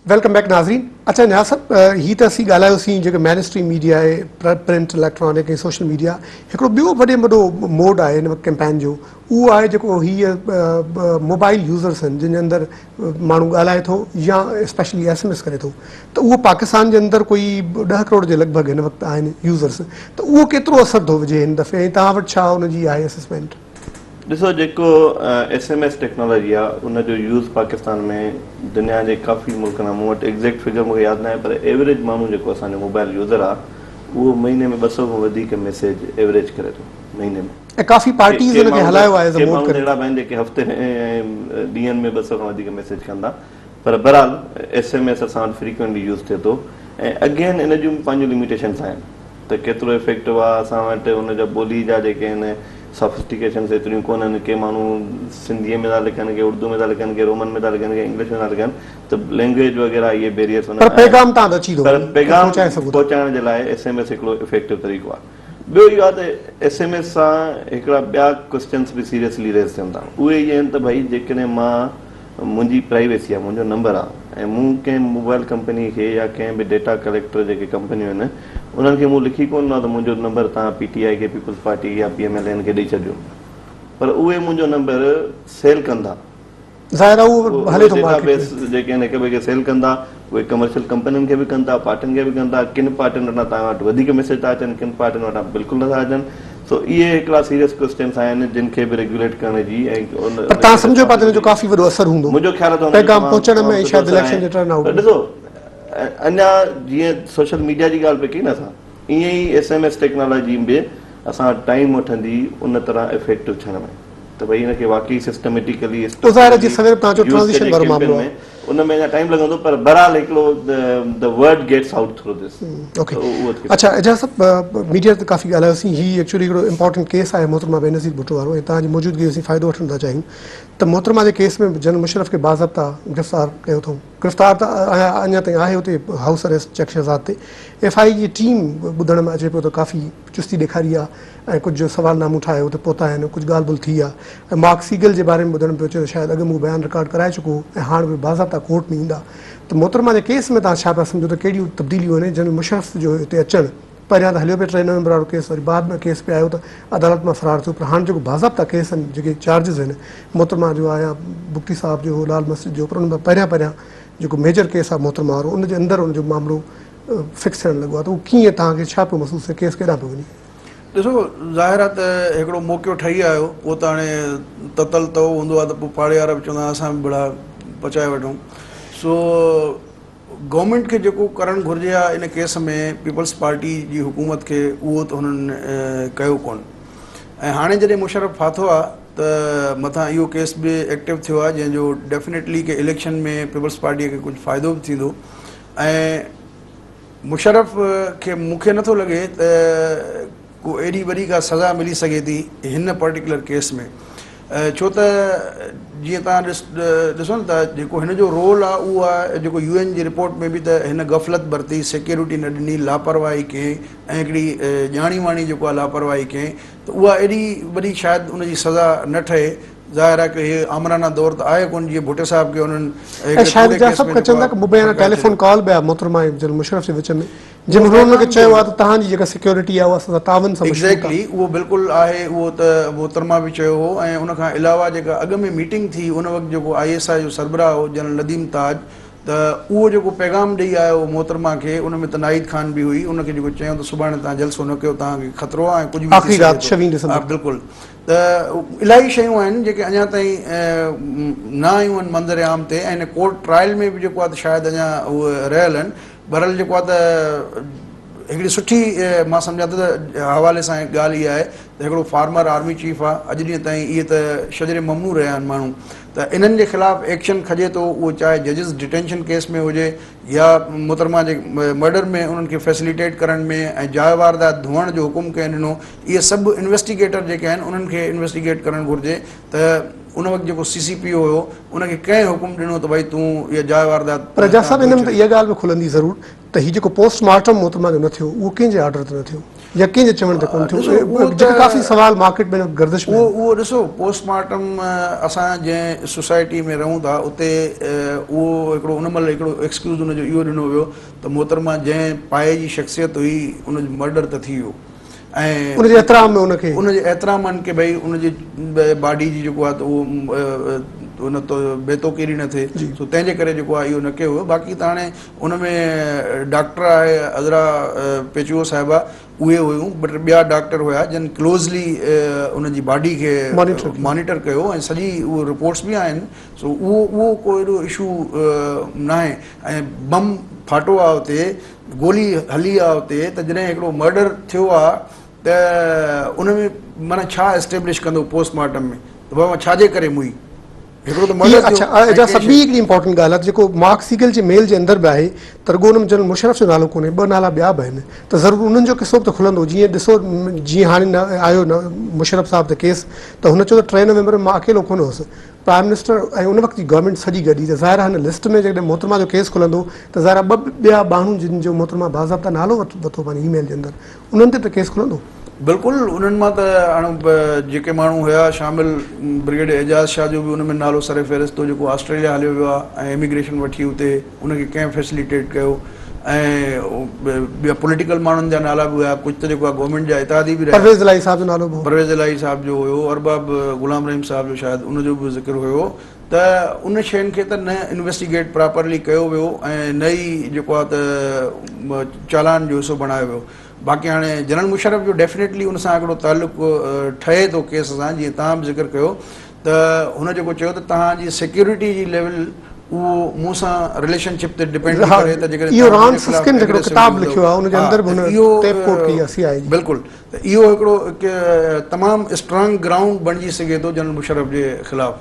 Welcome back ناظرين اچا نياز صاحب هي ته اسين ڳالهايوسين جيڪو مين اسٽريم ميڊيا آهي پرنٽ اليڪٽرانڪ ۽ سوشل ميڊيا هڪڙو ٻيو وڏي ۾ وڏو موڊ آهي هن وقت ڪيمپين جو اهو آهي جيڪو هي موبائل يوزرس آهن جن جي اندر ماڻهو ڳالهائي ٿو يا اسپيشلي ايس ايم ايس ڪري ٿو ته اهو پاڪستان جي اندر ڪوئي 10 ڪروڙ جي لڳ ڀڳ هن وقت آهن يوزرس ته اهو ڪيترو اثر ٿو وجهي هن دفعي ۽ توهان وٽ ڇا ان جي آهي اسسمينٽ؟ ڏسو جيڪو ايس ايم ايس ٽيڪنالاجي آ ان جو يوز پاڪستان ۾ دنيا جي ڪافي ملڪن آ مون وٽ ايگزيڪٽ فگر مونکي ياد ناهي پر ايوريج ماڻهو جيڪو اسان جو موبائل يوزر آ اهو مهيني ۾ 200 کان وڌيڪ ميسيج ايوريج ڪري ٿو مهيني ۾. ۽ ڪافي پارٽيز ان کي هلايو آهي ڪي ماڻهو اهڙا به آهن جيڪي هفتي ۾ ۽ ڏينهن ۾ 200 کان وڌيڪ ميسيج ڪن ٿا پر بهرحال ايس ايم ايس اسان وٽ فريڪوئنٽلي يوز ٿئي ٿو ۽ اگين ان جون به پنهنجون لميٽيشنس آهن ته ڪيترو افيڪٽو آهي اسان وٽ ان جا ٻولي جا جيڪي آهن سافسٽيڪيشنس ايتريون ڪونهن ڪي ماڻهو سنڌي ۾ ٿا لکن ڪي اردو ۾ ٿا لکن ڪي رومن ۾ ٿا لکن ڪي انگلش ۾ ٿا لکن ته لينگويج وغيره اهي بيريئرس پر پيغام تان ته اچي ٿو پر پيغام پهچائڻ جي لاء ايس ايم ايس هڪڙو افيڪٽو طريقو آهي ٻيو اهو آهي ته ايس ايم ايس سان هڪڙا ٻيا ڪوسچنس به سيريسلي ريز ٿين ٿا اهي اهي آهن ته ڀائي جيڪڏهن مان منهنجي پرائيويسي آهي منهنجو نمبر آهي ۽ مون ڪنهن موبائل ڪمپني کي يا ڪنهن به ڊيٽا ڪليڪٽر جيڪي ڪمپنيون آهن انهن کي مون لکي ڪونه ڏنو آهي ته منهنجو نمبر توهان پي ٽي آء کي پيپلز پارٽي کي يا پي ايم ايل اين کي ڏئي ڇڏجو پر اهي منهنجو نمبر سيل ڪن ٿا. ظاهر آهي اهو هلي ٿو مارڪيٽ ۾ ڊيٽا بيس جيڪي آهن هڪ ٻئي کي سيل ڪن ٿا اهي ڪمرشل ڪمپنين کي به ڪن ٿا پارٽين کي به ڪن ٿا ڪن پارٽين وٽان توهان وٽ وڌيڪ ميسيج ٿا اچن ڪن پارٽين وٽان بلڪل نٿا اچن سو اهي هڪڙا سيريس ڪوسچنس آهن جن کي به ريگيوليٽ ڪرڻ جي ۽ ان پر توهان سمجهو پيا ته ان جو ڪافي وڏو اثر هوندو منهنجو خيال آهي ته پيغام پهچڻ ۾ ۽ شايد اليڪشن جي ٽرن آئوٽ ۾ ڏسو اڃا جيئن سوشل ميڊيا جي ڳالهه پئي ڪئي نه اسان ائين ئي ايس ايم ايس ٽيڪنالاجي به اسان وٽ ٽائيم وٺندي ان طرح افيڪٽو ٿيڻ ۾ ته ڀئي ان کي واقعي سسٽميٽيڪلي پوء ظاهر آهي جيئن سوير به توهان چيو يوز ٽرانزيشن ڪجي وارو ڪيمپين معاملو ۾ آهي. ان ۾ اڃا ٽائيم لڳندو پر بهرحال هڪڙو the word gets out through this okay ته اهو ٿي اڇا اعجاز صاحب ميڊيا تي ڪافي ڳالهايوسين هي ايڪچولي هڪڙو امپارٽنٽ ڪيس آهي محترمه بينظير ڀٽو وارو ۽ توهان جي موجودگي جو اسين فائدو وٺڻ ٿا چاهيون ته محترمه جي ڪيس ۾ جنرل مشرف کي باضابطه گرفتار ڪيو اٿئون گرفتار ته اڃا تائين آهي اتي هائوس اريسٽ چڪ شهزاد تي ايف I اي جي ٽيم ٻڌڻ ۾ اچي پيو ته ڪافي چستي ڏيکاري آهي ۽ ڪجهه سوال نامون ٺاهي اتي پهتا آهن ڪجهه ڳالهه ٻولهه ٿي آهي ۽ مارڪ سيگل جي باري ۾ ٻڌڻ ۾ پيو اچي ته شايد اڳ ۾ هو بيان رڪارڊ ڪرائي چڪو هو ۽ هاڻ به باضابطا ڪورٽ ۾ ايندا ته محترمه جي ڪيس ۾ توهان ڇا پيا سمجهو ته ڪهڙيون تبديليون آهن جنرل مشرف جو هتي اچڻ پهريان ته هليو پئي 3 نومبر وارو ڪيس وري بعد ۾ ڪيس پئي آيو ته عدالت مان فرار ٿيو پر هاڻ جيڪو باضابطا ڪيس آهن جيڪي چارجز آهن محترمه جو آهي يا بگٽي صاحب جو هو لال مسجد جو پر ان ۾ پهريان پهريان جيڪو ميجر ڪيس آهي محترمه وارو ان جي اندر ان جو معاملو فڪس ٿيڻ لڳو آهي ته اهو ڪيئن توهان کي ڇا پيو محسوس ٿئي ڪيس ڪيڏانهن پيو وڃي؟ ڏسو ظاهر آهي ته هڪڙو موقعو ٺهي آيو پوء ته هاڻي تتل تئو هوندو آهي ته پوء پاڙي وارا به چوندا آهن اسان به ڀلا پچائي وٺون سو گورنمينٽ کي جيڪو ڪرڻ گهرجي ها ان ڪيس ۾ پيپلز پارٽي جي حڪومت کي اهو ته هنن ڪيو ڪونه ۽ هاڻي جڏهن مشرف ڦاٿو آهي ته مٿان اهو ڪيس به ايڪٽو ٿيو آهي جنهن جو ڊيفنيٽلي ڪي اليڪشن ۾ پيپلز پارٽي کي ڪجهه فائدو به ٿيندو ۽ مشرف کي مون کي نٿو لڳي ته ڪو ايڏي وڏي ڪا سزا ملي سگهي ٿي هن پرٽيڪولر ڪيس ۾ ڇو ته جيئن توهان ڏسو نه ته جيڪو هن جو رول آهي اهو آهي جيڪو يو اين جي رپورٽ ۾ به ته هن غفلت برتي سيڪيورٽي نه ڏني لاپرواهي ڪئي ۽ هڪڙي ڄاڻي واڻي جيڪو آهي لاپرواهي ڪئي ته اها ايڏي وڏي شايد ان جي سزا نه ٺهي ظاهر آهي ڪه هي آمرانه دور ته آهي ڪونه جيئن ڀٽي صاحب کي انهن ۽ شايد اعجاز صاحب ڪه چون ٿا ڪه مبينا ٽيليفون ڪال به آهي محترمه ۽ جنرل مشرف جي وچ ۾ جنهن ۾ هنن کي چيو آهي ته توهان جي جيڪا سيڪيورٽي آهي اها اسان سان تعاون سان مشروط آهي. ايگزيڪٽلي اهو بلڪل آهي اهو ته محترمه به چيو هو ۽ ان کان علاوه جيڪا اڳ ۾ ميٽنگ ٿي ان وقت جيڪو I S I جو سربراهه هو جنرل نديم تاج ته اهو جيڪو پيغام ڏئي آيو محترمه کي ان ۾ ته ناهيد خان به هئي ان کي جيڪو چيائون ته سڀاڻي توهان جلسو نه ڪيو توهان کي خطرو آهي ۽ ڪجهه به ٿي آخري رات سگهي ٿو. ڇويهين ڊسمبر. ها بلڪل ته الاهي شيون آهن جيڪي اڃا تائين نه آيون آهن منظر عام تي ۽ هن ڪورٽ ٽرائل ۾ به جيڪو آهي ته شايد اڃا اهي رهيل آهن بهرحال جيڪو آهي ته هڪڙي سٺي مان سمجهان ٿو ته حوالي سان ڳالهه اها آهي ته هڪڙو فارمر آرمي چيف آهي اڄ ڏينهن تائين اهي ته شجر ممنوع رهيا آهن ماڻهو ته انهن جي خلاف ايڪشن کڄي ٿو اهو چاهي ججز ڊٽينشن ڪيس ۾ هجي يا محترمه جي مرڊر ۾ انهن کي فيسليٽيٽ ڪرڻ ۾ ۽ جاء واردات ڌوئڻ جو حڪم ڪنهن ڏنو اهي سڀ انويسٽيگيٽر جيڪي آهن انهن کي انويسٽيگيٽ ڪرڻ گهرجي ته ان وقت جيڪو سي سي پي او هيو ان کي ڪنهن حڪم ڏنو ته ڀائي تون اها جاء واردات پر اعجاز صاحب ان ۾ ته اها ڳالهه به کلندي ضرور ته هي جيڪو پوسٽ مارٽم محترمه جو نه ٿيو اهو ڪنهن جي آرڊر تي نه ٿيو يا ڪنهن جي چوڻ تي ڪونه ٿيو جيڪي ڪافي سوال مارڪيٽ ۾ گردش ۾ آهن. اهو ڏسو پوسٽ مارٽم اسان جنهن سوسائٽي ۾ رهون ٿا اتي اهو هڪڙو ان مهل هڪڙو ايڪسڪيوز ان جو اهو ڏنو ويو ته محترمه جنهن پائي جي شخصيت هئي ان جو مرڊر ته ٿي ويو ۽ ان جي احترام ۾ ان کي ان جي احترام ۾ ڪي ڀئي ان جي باڊي جي جيڪو آهي ته اهو ان بي توقيري نه ٿئي سو تنهن جي ڪري جيڪو آهي اهو نه ڪيو ويو باقي ته هاڻي ان ۾ ڊاڪٽر آهي عذرا پيچوهو صاحبه اهي هيون بٽ ٻيا ڊاڪٽر هيا جن ڪلوزلي ان جي باڊي کي مانيٽر ڪيو ۽ سڄي اهي رپورٽس به آهن سو اهو اهو ڪو ايڏو اشو ناهي ۽ بم ڦاٽو آ اتي گولي هلي آ اتي ته جڏهن هڪڙو مرڊر ٿيو آ ته ان ۾ معنيٰ ڇا اسٽيبلش ڪندو پوسٽ مارٽم ۾ ته بابا ڇا جي ڪري موئي هڪڙو ته هي مرڊر ٿيو اڇا ۽ اعجاز ٽي صاحب ٻي شيون. هڪڙي امپارٽنٽ ڳالهه آهي ته جيڪو مارڪ سيگل جي ميل جي اندر به آهي ته رڳو ان ۾ جنرل مشرف جو نالو ڪونهي ٻه نالا ٻيا به آهن ته ضرور انهن جو قصو به ته کلندو جيئن ڏسو جيئن هاڻي نه آيو نه مشرف صاحب تي ڪيس ته هن چيو ته 3 نومبر ۾ مان اڪيلو ڪونه هوس پرائم منسٽر ۽ ان وقت جي گورنمينٽ سڄي گڏ هئي ته ظاهر آهي هن لسٽ ۾ جيڪڏهن محترمه جو ڪيس کلندو ته ظاهر آهي ٻه ٻيا ماڻهو جن جو محترمه باضابطه نالو ورتو پنهنجي اي ميل جي اندر انهن تي به ته ڪيس کلندو. بلڪل انهن مان ته هاڻ جيڪي ماڻهو هيا شامل برگيڊيئر اعجاز شاهه جو به ان ۾ نالو سر فهرست هو جيڪو آسٽريليا هليو ويو آهي ۽ اميگريشن وٺي اتي ان کي ڪنهن فيسليٽيٽ ڪيو ۽ ٻيا پوليٽيڪل ماڻهن جا نالا به هيا ڪجهه ته جيڪو آهي گورنمينٽ جا اتحادي به رهيا. پرويز الاهي صاحب جو نالو به هو. پرويز الاهي صاحب جو هيو ارباب غلام رحيم صاحب جو شايد ان جو به ذڪر هيو ته ان شين کي ته نه انويسٽيگيٽ پراپرلي ڪيو ويو ۽ نه ئي جيڪو آهي ته چالان جو حصو بڻايو ويو باقي هاڻي جنرل مشرف جو ڊيفنيٽلي ان سان هڪڙو تعلق ٺهي ٿو ڪيس سان جيئن توهان به ذڪر ڪيو ته هن جيڪو چيو ته توهان جي سيڪيورٽي جي ليول اهو مون سان رليشن شپ تي ڊپينڊ ٿو ڪري ته جيڪڏهن اهو ران سسڪن هڪڙو ڪتاب لکيو آهي ان جي اندر به هن ٽيپ ڪوٽ ڪئي آهي سي آء جي. بلڪل ته اهو هڪڙو تمام اسٽرانگ گرائونڊ بڻجي سگهي ٿو جنرل مشرف جي خلاف.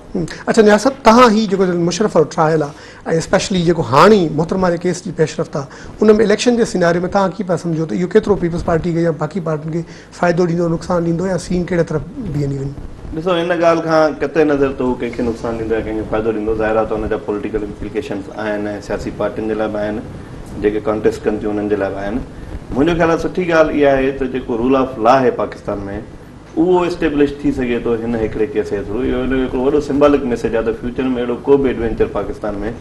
اڇا نياز صاحب توهان هي جيڪو جنرل مشرف وارو ٽرائل آهي ۽ اسپيشلي جيڪو هاڻي محترمه جي ڪيس جي پيش رفت آهي ان ۾ اليڪشن جي سيناريو ۾ توهان ڪيئن پيا سمجهو ته اهو ڪيترو پيپلز پارٽي کي يا باقي پارٽين کي فائدو ڏيندو نقصان ڏيندو يا سين ڪهڙي طرف بيهندي وڃي؟ ڏسو ان ڳالهه کان قطع نظر ته هو ڪنهن کي نقصان ڏيندو يا ڪنهن کي فائدو ڏيندو ظاهر آهي ته ان جا پوليٽيڪل امپليڪيشنز آهن ۽ سياسي پارٽين جي لاء به آهن جيڪي ڪانٽيسٽ ڪن ٿيون انهن جي لاء به آهن. منهنجو خيال آهي سٺي ڳالهه اها آهي ته جيڪو رول آف لا آهي پاڪستان ۾ اهو اسٽيبلش ٿي سگهي ٿو هن هڪڙي ڪيس جي ٿرو. اهو هن جو هڪڙو وڏو سمبالڪ ميسيج آهي ته فيوچر ۾ اهڙو ڪو به ايڊوينچر پاڪستان ۾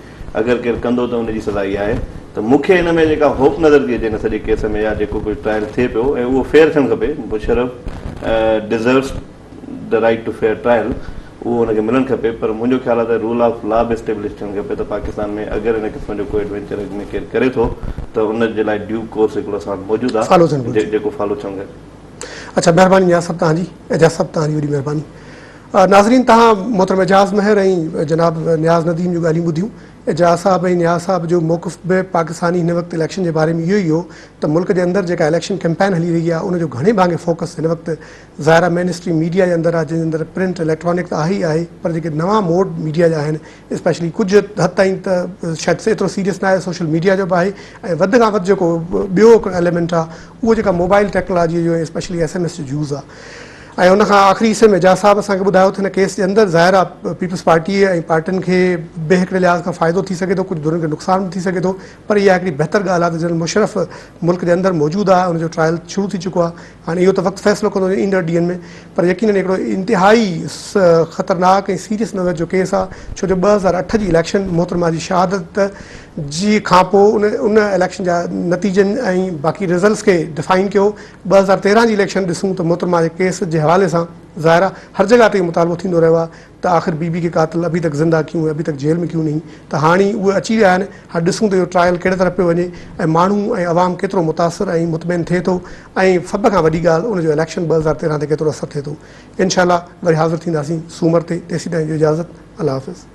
اگر ڪير ڪندو ته ان جي سزا اها آهي ته مون کي هن ۾ جيڪا هوپ نظر ٿي اچي هن سڄي ڪيس ۾ يا جيڪو ڪجهه ٽرائل ٿئي پيو ۽ اهو فيئر ٿيڻ کپي Musharraf deserves the right to fair trial اهو ان کي ملڻ کپي پر منهنجو خيال آهي ته رول آف لا به اسٽيبلش ٿيڻ کپي ته پاڪستان ۾ اگر ان قسم جو ڪو ايڊوينچر اڳ ۾ ڪير ڪري ٿو ته ان جي لاء ڊيو ڪورس هڪڙو اسان وٽ موجود فالو ٿيڻ آهي گهرجي. جيڪو فالو ٿيڻ گهرجي. اڇا مهرباني نياز صاحب توهان جي اعجاز صاحب توهان جي وڏي مهرباني ناظرين توهان محترم اعجاز مهر ۽ جناب نياز نديم جون ڳالهيون ٻڌيون اعجاز صاحب ۽ نياز صاحب جو موقف به پاڪستاني هن وقت اليڪشن جي باري ۾ اهو ئي هو ته ملڪ جي اندر جيڪا اليڪشن ڪيمپين هلي رهي آهي ان جو گهڻي ڀاڱي فوڪس هن وقت ظاهر آهي مين اسٽريم ميڊيا جي اندر آهي جنهن جي اندر پرنٽ اليڪٽرانڪ ته آهي ئي آهي پر جيڪي نوان موڊ ميڊيا جا آهن اسپيشلي ڪجهه حد تائين ته شايد ايترو سيريس نه آهي سوشل ميڊيا جو به آهي ۽ وڌ کان وڌ جيڪو ٻيو هڪڙو ايليمينٽ آهي اهو جيڪا موبائل ٽيڪنالاجي جو اسپيشلي ايس ايم ايس جو يوز آهي ۽ ان کان آخري حصي ۾ اعجاز صاحب اسان کي ٻڌايو ته هن ڪيس جي اندر ظاهر آهي پيپلز پارٽي ۽ پارٽين کي به هڪڙي لحاظ کان فائدو ٿي سگهي ٿو ڪجهه ڌرين کي نقصان به ٿي سگهي ٿو پر اها هڪڙي بهتر ڳالهه آهي ته جنرل مشرف ملڪ جي اندر موجود آهي ان جو ٽرائل شروع ٿي چڪو آهي هاڻي اهو ته وقت فيصلو ڪندو ايندڙ ڏينهن ۾ پر يقينن هڪڙو انتهائي خطرناڪ ۽ سيريس نوعيت جو ڪيس آهي ڇو جو 2008 جي اليڪشن محترمه جي شهادت جي کانپوء ان ان اليڪشن جا نتيجن ۽ باقي رزلٽس کي ڊفائن ڪيو 2013 جي اليڪشن ڏسون ته محترمه جي ڪيس جي حوالي سان ظاهر آهي هر جڳهه تي اهو مطالبو ٿيندو رهيو آهي ته آخر بي بي ڪي قاتل ابهي تڪ زنده ڪيون هي ابهي تڪ جيل ۾ ڪيون نهين ته هاڻي اهي اچي ويا آهن هاڻي ڏسون ته اهو ٽرائل ڪهڙي طرف پيو وڃي ۽ ماڻهو ۽ عوام ڪيترو متاثر ۽ مطمئن ٿئي ٿو ۽ سڀ کان وڏي ڳالهه ان جو اليڪشن 2013 تي ڪيترو اثر ٿئي ٿو انشاء الله وري حاضر ٿينداسين سومر تي تيسين تائين جو اجازت الله حافظ.